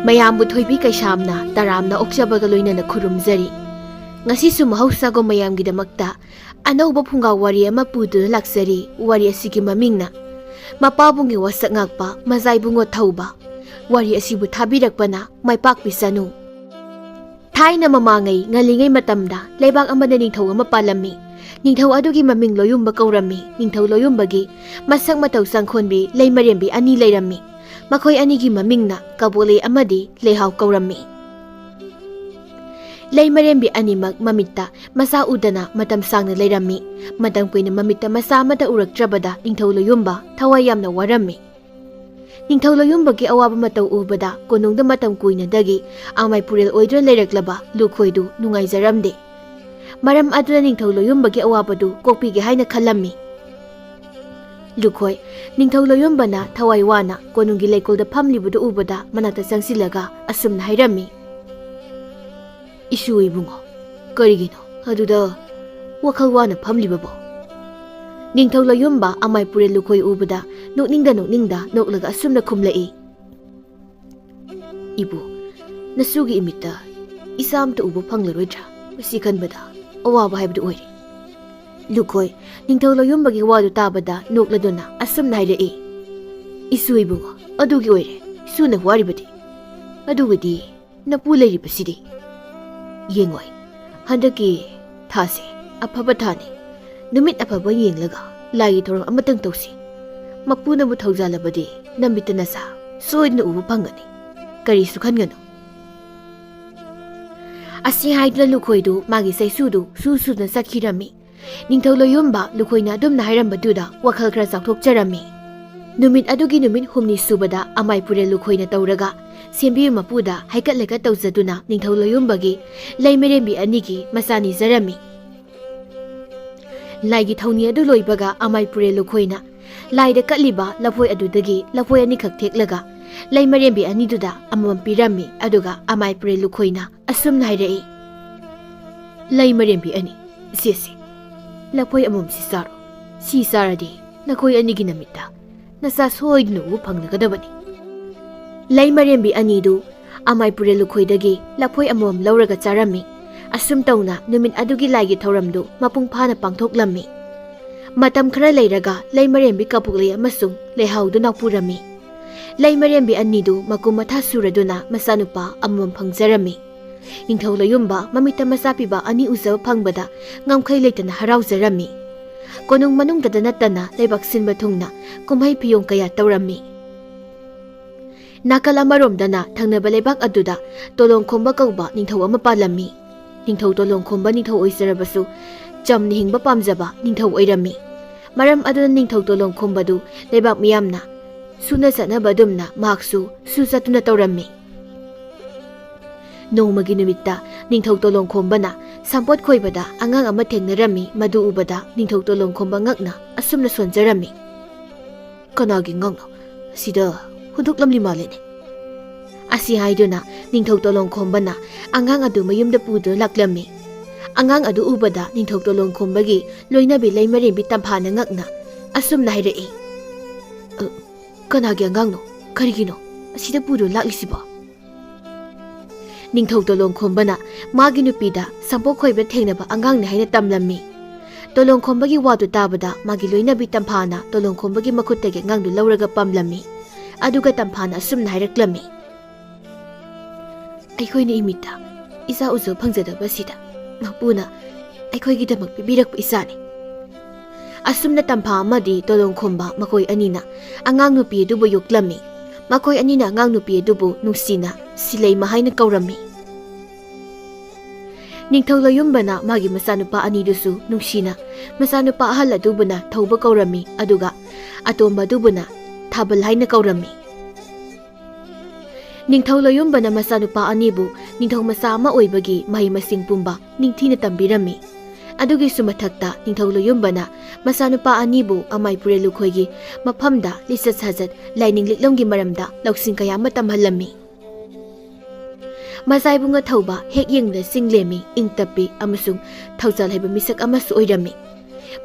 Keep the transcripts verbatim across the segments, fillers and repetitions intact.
ꯃꯌꯥꯝꯕꯨ ꯊꯣꯏꯕꯤ ꯀꯩꯁꯥꯝꯅ ꯇꯔꯥꯝꯅ ꯑꯣꯛꯆꯕꯒ ꯂꯣꯏꯅꯅ ꯈꯨꯔꯨꯝꯖꯔꯤ꯫ ꯉꯁꯤꯁꯨ ꯃꯍꯧꯁꯥꯒꯨꯝ ꯃꯌꯥꯝꯒꯤꯗꯃꯛꯇ ꯑꯅꯧꯕ ꯐꯨꯡꯒꯥ ꯋꯥꯔꯤ ꯑꯃ ꯄꯨꯗꯨꯅ ꯂꯥꯛꯆꯔꯤ꯫ ꯋꯥꯔꯤ ꯑꯁꯤꯒꯤ ꯃꯃꯤꯡꯅ ꯃꯄꯥꯕꯨꯡꯒꯤ ꯋꯥꯁꯛ ꯉꯥꯛꯄ ꯃꯖꯥꯏꯕꯨꯡꯉꯣ ꯊꯧꯕ꯫ ꯋꯥꯔꯤ ꯑꯁꯤꯕꯨ ꯊꯥꯕꯤꯔꯛꯄꯅ ꯃꯥꯏꯄꯥꯛꯄꯤ ꯆꯅꯨ꯫ ꯊꯥꯏꯅ ꯃꯃꯥꯡꯉꯩ ꯉꯜꯂꯤꯉꯩ ꯃꯇꯝꯗ ꯂꯩꯕꯥꯛ ꯑꯃꯗ ꯅꯤꯡꯊꯧ ꯑꯃ ꯄꯥꯜꯂꯝꯃꯤ꯫ ꯅꯤꯡꯊꯧ ꯑꯗꯨꯒꯤ ꯃꯃꯤꯡ ꯂꯣꯌꯨꯝꯕ ꯀꯧꯔꯝꯃꯤ꯫ ꯅꯤꯡꯊꯧ ꯂꯣꯌꯨꯝꯕꯒꯤ ꯃꯁꯛ ꯃꯇꯧ ꯆꯪꯈꯣꯟꯕꯤ ꯂꯩꯃꯔꯦꯝꯕꯤ ꯑꯅꯤ ꯂꯩꯔꯝꯃꯤ꯫ ꯃꯈꯣꯏ ꯑꯅꯤꯒꯤ ꯃꯃꯤꯡꯅ ꯀꯕꯣꯂꯩ ꯑꯃꯗꯤ ꯂꯩꯍꯥꯎ ꯀꯧꯔꯝꯃꯤ꯫ ꯂꯩꯃꯔꯦꯝꯕꯤ ꯑꯅꯤꯃꯛ ꯃꯃꯤꯠꯇ ꯃꯆꯥ ꯎꯗꯅ ꯃꯇꯝ ꯁꯥꯡꯅ ꯂꯩꯔꯝꯃꯤ꯫ ꯃꯇꯝ ꯀꯨꯏꯅ ꯃꯃꯤꯠꯇ ꯃꯆꯥ ꯑꯃꯠꯇ ꯎꯔꯛꯇ꯭ꯔꯕꯗ ꯅꯤꯡꯊꯧ ꯂꯣꯌꯨꯝꯕ ꯊꯋꯥꯏ ꯌꯥꯝꯅ ꯋꯥꯔꯝꯃꯤ꯫ ꯅꯤꯡꯊꯧ ꯂꯣꯌꯨꯝꯕꯒꯤ ꯑꯋꯥꯕ ꯃꯇꯧ ꯎꯕꯗ ꯀꯣꯅꯨꯡꯗ ꯃꯇꯝ ꯀꯨꯏꯅꯗꯒꯤ ꯑꯃꯥꯏ ꯄꯨꯔꯦꯜ ꯑꯣꯏꯗꯨꯅ ꯂꯩꯔꯛꯂꯕ ꯂꯨꯈꯣꯏꯗꯨ ꯅꯨꯡꯉꯥꯏꯖꯔꯝꯗꯦ꯫ ꯃꯔꯝ ꯑꯗꯨꯅ ꯅꯤꯡꯊꯧ ꯂꯣꯌꯨꯝꯕꯒꯤ ꯑꯋꯥꯕꯗꯨ ꯀꯣꯛꯄꯤꯒꯦ ꯍꯥꯏꯅ ꯈꯜꯂꯝꯃꯤ꯫ ꯂꯨꯈꯣꯏ, ꯅꯤꯡꯊꯧ ꯂꯣꯌꯨꯝꯕꯅ ꯊꯋꯥꯏ ꯋꯥꯅ ꯀꯣꯅꯨꯡꯒꯤ ꯂꯩꯀꯣꯜꯗ ꯐꯝꯂꯤꯕꯗꯨ ꯎꯕꯗ ꯃꯅꯥꯛꯇ ꯆꯪꯁꯤꯜꯂꯒ ꯑꯁꯨꯝꯅ ꯍꯥꯏꯔꯝꯃꯤ꯫ "ꯏꯁꯨ ꯏꯕꯨꯡꯉꯣ, ꯀꯔꯤꯒꯤꯅꯣ ꯑꯗꯨꯗ ꯋꯥꯈꯜ ꯋꯥꯅ ꯐꯝꯂꯤꯕꯕꯣ?" ꯅꯤꯡꯊꯧ ꯂꯣꯌꯨꯝꯕ ꯑꯃꯥꯏ ꯄꯨꯔꯦꯜ ꯂꯨꯈꯣꯏ ꯎꯕꯗ ꯅꯣꯛꯅꯤꯡꯗ ꯅꯣꯛꯅꯤꯡꯗ ꯅꯣꯛꯂꯒ ꯑꯁꯨꯝꯅ ꯈꯨꯝꯂꯛꯏ꯫ "ꯏꯕꯨ, ꯅꯁꯨꯒꯤ ꯏꯃꯤꯠꯇ ꯏꯆꯥ ꯑꯝꯇ ꯎꯕ ꯐꯪꯂꯔꯣꯏꯗ꯭ꯔꯥ? ꯃꯁꯤ ꯈꯟꯕꯗ ꯑꯋꯥꯕ ꯍꯥꯏꯕꯗꯨ ꯑꯣꯏꯔꯦ꯫" ꯂꯨꯈꯣꯏ, ꯅꯤꯡꯊꯧ ꯂꯣꯌꯨꯝꯕꯒꯤ ꯋꯥꯗꯨ ꯇꯥꯕꯗ ꯅꯣꯛꯂꯗꯨꯅ ꯑꯁꯨꯝꯅ ꯍꯥꯏꯔꯛꯏ꯫ "ꯏꯁꯨ ꯏꯕꯨꯡꯉꯣ, ꯑꯗꯨꯒꯤ ꯑꯣꯏꯔꯦ ꯏꯁꯨꯅ ꯋꯥꯔꯤꯕꯗꯤ꯫ ꯑꯗꯨꯒꯗꯤ ꯅꯄꯨ ꯂꯩꯔꯤꯕꯁꯤꯗꯤ? ꯌꯦꯡꯉꯣꯏ, ꯍꯟꯗꯛꯀꯤ ꯊꯥꯁꯦ ꯑꯐꯕ ꯊꯥꯅꯤ꯫ ꯅꯨꯃꯤꯠ ꯑꯐꯕ ꯌꯦꯡꯂꯒ ꯂꯥꯏꯒꯤ ꯊꯧꯔꯝ ꯑꯃꯇꯪ ꯇꯧꯁꯤ꯫ ꯃꯄꯨꯅꯕꯨ ꯊꯧꯖꯥꯜꯂꯕꯗꯤ ꯅꯃꯤꯠꯇ ꯅꯆꯥ ꯁꯣꯏꯗꯅ ꯎꯕ ꯐꯪꯒꯅꯤ꯫ ꯀꯔꯤꯁꯨ ꯈꯟꯒꯅꯨ꯫" ꯑꯁꯤ ꯍꯥꯏꯗꯨꯅ ꯂꯨꯈꯣꯏꯗꯨ ꯃꯥꯒꯤ ꯆꯩꯁꯨꯗꯨ ꯁꯨ ꯁꯨꯗꯨꯅ ꯆꯠꯈꯤꯔꯝꯃꯤ꯫ ꯅꯤꯡꯊꯧ ꯂꯣꯌꯨꯝꯕ ꯂꯨꯈꯣꯏꯅ ꯑꯗꯨꯝꯅ ꯍꯥꯏꯔꯝꯕꯗꯨꯗ ꯋꯥꯈꯜ ꯈꯔ ꯆꯥꯎꯊꯣꯛꯆꯔꯝꯃꯤ꯫ ꯅꯨꯃꯤꯠ ꯑꯗꯨꯒꯤ ꯅꯨꯃꯤꯠ ꯍꯨꯝꯅꯤ ꯁꯨꯕꯗ ꯑꯃꯥꯏ ꯄꯨꯔꯦꯜ ꯂꯨꯈꯣꯏꯅ ꯇꯧꯔꯒ ꯁꯦꯝꯕꯤꯌꯨ ꯃꯄꯨꯗ ꯍꯩꯀꯠ ꯂꯩꯀꯠ ꯇꯧꯖꯗꯨꯅ ꯅꯤꯡꯊꯧ ꯂꯣꯌꯨꯝꯕꯒꯤ ꯂꯩꯃꯔꯦꯝꯕꯤ ꯑꯅꯤꯒꯤ ꯃꯆꯥ ꯅꯤꯖꯔꯝꯃꯤ꯫ ꯂꯥꯏꯒꯤ ꯊꯧꯅꯤ ꯑꯗꯨ ꯂꯣꯏꯕꯒ ꯑꯃꯥꯏ ꯄꯨꯔꯦꯜ ꯂꯨꯈꯣꯏꯅ ꯂꯥꯏꯗ ꯀꯠꯂꯤꯕ ꯂꯐꯣꯏ ꯑꯗꯨꯗꯒꯤ ꯂꯐꯣꯏ ꯑꯅꯤꯈꯛ ꯊꯦꯛꯂꯒ ꯂꯩꯃꯔꯦꯝꯕꯤ ꯑꯅꯤꯗꯨꯗ ꯑꯃꯃꯝ ꯄꯤꯔꯝꯃꯤ꯫ ꯑꯗꯨꯒ ꯑꯃꯥꯏ ꯄꯨꯔꯦꯜ ꯂꯨꯈꯣꯏꯅ ꯑꯁꯨꯝꯅ ꯍꯥꯏꯔꯛꯏ꯫ "ꯂꯩꯃꯔꯦꯝꯕꯤ ꯑꯅꯤ, ꯁꯤꯁꯤ, ꯂꯐꯣꯏ ꯑꯃꯃꯝꯁꯤ ꯆꯥꯔꯣ꯫ ꯁꯤ ꯆꯥꯔꯗꯤ ꯅꯈꯣꯏ ꯑꯅꯤꯒꯤ ꯅꯃꯤꯠꯇ ꯅꯆꯥ ꯁꯣꯏꯗꯅ ꯎꯕ ꯐꯪꯂꯒꯗꯕꯅꯤ꯫" ꯂꯩꯃꯔꯦꯝꯕꯤ ꯑꯅꯤꯗꯨ ꯑꯃꯥꯏ ꯄꯨꯔꯦꯜ ꯂꯨꯈꯣꯏꯗꯒꯤ ꯂꯐꯣꯏ ꯑꯃꯃꯝ ꯂꯧꯔꯒ ꯆꯥꯔꯝꯃꯤ꯫ ꯑꯁꯨꯝ ꯇꯧꯅ ꯅꯨꯃꯤꯠ ꯑꯗꯨꯒꯤ ꯂꯥꯏꯒꯤ ꯊꯧꯔꯝꯗꯨ ꯃꯄꯨꯡ ꯐꯥꯅ ꯄꯥꯡꯊꯣꯛꯂꯝꯃꯤ꯫ ꯃꯇꯝ ꯈꯔ ꯂꯩꯔꯒ ꯂꯩꯃꯔꯦꯝꯕꯤ ꯀꯕꯣꯛꯂꯩ ꯑꯃꯁꯨꯡ ꯂꯩꯍꯥꯎꯗꯨ ꯅꯥꯎꯄꯨꯔꯝꯃꯤ꯫ ꯂꯩꯃꯔꯦꯝꯕꯤ ꯑꯅꯤꯗꯨ ꯃꯀꯨꯝ ꯃꯊꯥ ꯁꯨꯔꯗꯨꯅ ꯃꯆꯥꯅꯨꯄꯥ ꯑꯃꯃꯝ ꯐꯪꯖꯔꯝꯃꯤ꯫ ꯅꯤꯡꯊꯧ ꯂꯣꯌꯨꯝꯕ ꯃꯃꯤꯠꯇ ꯃꯆꯥ ꯄꯤꯕ ꯑꯅꯤ ꯎꯖꯕ ꯐꯪꯕꯗ ꯉꯝꯈꯩ ꯂꯩꯇꯅ ꯍꯔꯥꯎꯖꯔꯝꯃꯤ꯫ ꯀꯣꯅꯨꯡ ꯃꯅꯨꯡꯗꯇ ꯅꯠꯇꯅ ꯂꯩꯕꯥꯛ ꯁꯤꯟꯕ ꯊꯨꯡꯅ ꯀꯨꯝꯍꯩ ꯐꯤꯌꯣꯡ ꯀꯌꯥ ꯇꯧꯔꯝꯃꯤ꯫ ꯅꯥꯀꯜ ꯑꯃꯔꯣꯝꯗꯅ ꯊꯪꯅꯕ ꯂꯩꯕꯥꯛ ꯑꯗꯨꯗ ꯇꯣꯂꯣꯡꯈꯣꯝꯕ ꯀꯧꯕ ꯅꯤꯡꯊꯧ ꯑꯃ ꯄꯥꯜꯂꯝꯃꯤ꯫ ꯅꯤꯡꯊꯧ ꯇꯣꯂꯣꯡꯈꯣꯝꯕ ꯅꯤꯡꯊꯧ ꯑꯣꯏꯖꯔꯕꯁꯨ ꯆꯝꯅ ꯍꯤꯡꯕ ꯄꯥꯝꯖꯕ ꯅꯤꯡꯊꯧ ꯑꯣꯏꯔꯝꯃꯤ꯫ ꯃꯔꯝ ꯑꯗꯨꯅ ꯅꯤꯡꯊꯧ ꯇꯣꯂꯣꯡꯈꯣꯝꯕꯗꯨ ꯂꯩꯕꯥꯛ ꯃꯤꯌꯥꯝꯅ ꯁꯨꯅ ꯆꯠꯅꯕ ꯑꯗꯨꯝꯅ ꯃꯍꯥꯛꯁꯨ ꯁꯨ ꯆꯠꯇꯨꯅ ꯇꯧꯔꯝꯃꯤ꯫ ꯅꯣꯡꯃꯒꯤ ꯅꯨꯃꯤꯠꯇ ꯅꯤꯡꯊꯧ ꯇꯣꯂꯣꯡꯈꯣꯝꯕꯅ ꯁꯝꯄꯣꯠ ꯈꯣꯏꯕꯗ ꯑꯉꯥꯡ ꯑꯃ ꯊꯦꯡꯅꯔꯝꯃꯤ꯫ ꯃꯗꯨ ꯎꯕꯗ ꯅꯤꯡꯊꯧ ꯇꯣꯂꯣꯡꯈꯣꯝꯕ ꯉꯛꯅ ꯑꯁꯨꯝꯅ ꯁꯣꯟꯖꯔꯝꯃꯤ, "ꯀꯅꯥꯒꯤ ꯑꯉꯥꯡꯅꯣ? ꯑꯁꯤꯗ ꯍꯨꯟꯗꯣꯛꯂꯝꯂꯤ ꯃꯥꯜꯂꯦꯅꯦ"꯫ ꯑꯁꯤ ꯍꯥꯏꯗꯨꯅ ꯅꯤꯡꯊꯧ ꯇꯣꯂꯣꯡꯈꯣꯝꯕꯅ ꯑꯉꯥꯡ ꯑꯗꯨ ꯃꯌꯨꯝꯗ ꯄꯨꯗꯨꯅ ꯂꯥꯛꯂꯝꯃꯤ꯫ ꯑꯉꯥꯡ ꯑꯗꯨ ꯎꯕꯗ ꯅꯤꯡꯊꯧ ꯇꯣꯂꯣꯡꯈꯣꯝꯕꯒꯤ ꯂꯣꯏꯅꯕꯤ ꯂꯩꯃꯔꯦꯝꯕꯤ ꯇꯝꯐꯥꯅ ꯉꯛꯅ ꯑꯁꯨꯝꯅ ꯍꯥꯏꯔꯛꯏ, "ꯑ, ꯀꯅꯥꯒꯤ ꯑꯉꯥꯡꯅꯣ? ꯀꯔꯤꯒꯤꯅꯣ ꯑꯁꯤꯗ ꯄꯨꯗꯨꯅ ꯂꯥꯛꯂꯤꯁꯤꯕꯣ?" ꯅꯤꯡꯊꯧ ꯇꯣꯂꯣꯡꯈꯣꯝꯕꯅ ꯃꯥꯒꯤ ꯅꯨꯄꯤꯗ ꯁꯝꯄꯣꯛ ꯈꯣꯏꯕ ꯊꯦꯡꯅꯕ ꯑꯉꯥꯡꯅꯤ ꯍꯥꯏꯅ ꯇꯝꯂꯝꯃꯤ꯫ ꯇꯣꯂꯣꯡꯈꯣꯝꯕꯒꯤ ꯋꯥꯗꯨ ꯇꯥꯕꯗ ꯃꯥꯒꯤ ꯂꯣꯏꯅꯕꯤ ꯇꯝꯐꯥꯅ ꯇꯣꯂꯣꯡꯈꯣꯝꯕꯒꯤ ꯃꯈꯨꯠꯇꯒꯤ ꯑꯉꯥꯡꯗꯨ ꯂꯧꯔꯒ ꯄꯝꯂꯝꯃꯤ꯫ ꯑꯗꯨꯒ ꯇꯝꯐꯥꯅ ꯑꯁꯨꯝꯅ ꯍꯥꯏꯔꯛꯂꯝꯃꯤ, "ꯑꯩꯈꯣꯏꯅ ꯏꯃꯤꯠꯇ ꯏꯆꯥ ꯎꯖꯕ ꯐꯪꯖꯗꯕ ꯑꯁꯤꯗ ꯃꯄꯨꯅ ꯑꯩꯈꯣꯏꯒꯤꯗꯃꯛ ꯄꯤꯕꯤꯔꯛꯄ ꯏꯆꯥꯅꯤ"꯫ ꯑꯁꯨꯝꯅ ꯇꯝꯐꯥ ꯑꯃꯗꯤ ꯇꯣꯂꯣꯡꯈꯣꯝꯕ ꯃꯈꯣꯏ ꯑꯅꯤꯅ ꯑꯉꯥꯡ ꯅꯨꯄꯤ ꯑꯗꯨꯕꯨ ꯌꯣꯛꯂꯝꯃꯤ꯫ ꯃꯈꯣꯏ ꯑꯅꯤꯅ ꯑꯉꯥꯡ ꯅꯨꯄꯤ ꯑꯗꯨꯕꯨ ꯅꯨꯡꯁꯤꯅ ꯁꯤꯂꯩꯃ ꯍꯥꯏꯅ ꯀꯧꯔꯝꯃꯤ꯫ ꯅꯤꯡꯊꯧ ꯂꯣꯌꯨꯝꯕꯅ ꯃꯥꯒꯤ ꯃꯆꯥꯅꯨꯄꯥ ꯑꯅꯤꯗꯨꯁꯨ ꯅꯨꯡꯁꯤꯅ ꯃꯆꯥꯅꯨꯄꯥ ꯑꯍꯜ ꯑꯗꯨꯕꯨꯅ ꯊꯧꯕ ꯀꯧꯔꯝꯃꯤ, ꯑꯗꯨꯒ ꯑꯇꯣꯝꯕ ꯑꯗꯨꯕꯨꯅ ꯊꯥꯕꯜ ꯍꯥꯏꯅ ꯀꯧꯔꯝꯃꯤ꯫ ꯅꯤꯡꯊꯧ ꯂꯣꯌꯨꯝꯕꯅ ꯃꯆꯥꯅꯨꯄꯥ ꯑꯅꯤꯕꯨ ꯅꯤꯡꯊꯧ ꯃꯆꯥ ꯑꯃ ꯑꯣꯏꯕꯒꯤ ꯃꯍꯩ ꯃꯁꯤꯡ ꯄꯨꯝꯕ ꯅꯤꯡꯊꯤꯅ ꯇꯝꯕꯤꯔꯝꯃꯤ꯫ ꯑꯗꯨꯒꯤꯁꯨ ꯃꯊꯛꯇ ꯅꯤꯡꯊꯧ ꯂꯣꯌꯨꯝꯕꯅ ꯃꯆꯥꯅꯨꯄꯥ ꯑꯅꯤꯕꯨ ꯑꯃꯥꯏ ꯄꯨꯔꯦꯜ ꯂꯨꯈꯣꯏꯒꯤ ꯃꯐꯝꯗ ꯂꯤꯆꯠ ꯁꯥꯖꯠ, ꯂꯥꯏꯅꯤꯡ ꯂꯤꯛꯂꯝꯒꯤ ꯃꯔꯝꯗ ꯂꯧꯁꯤꯡ ꯀꯌꯥ ꯑꯃ ꯇꯝꯍꯜꯂꯝꯃꯤ꯫ ꯃꯆꯥ ꯏꯕꯨꯡ ꯑꯊꯧꯕ ꯍꯦꯛ ꯌꯦꯡꯕꯗ ꯆꯤꯡ ꯂꯦꯝꯃꯤ, ꯏꯪ ꯇꯞꯄꯤ ꯑꯃꯁꯨꯡ ꯊꯧꯖꯥꯜ ꯍꯩꯕ ꯃꯤꯁꯛ ꯑꯃꯁꯨ ꯑꯣꯏꯔꯝꯃꯤ꯫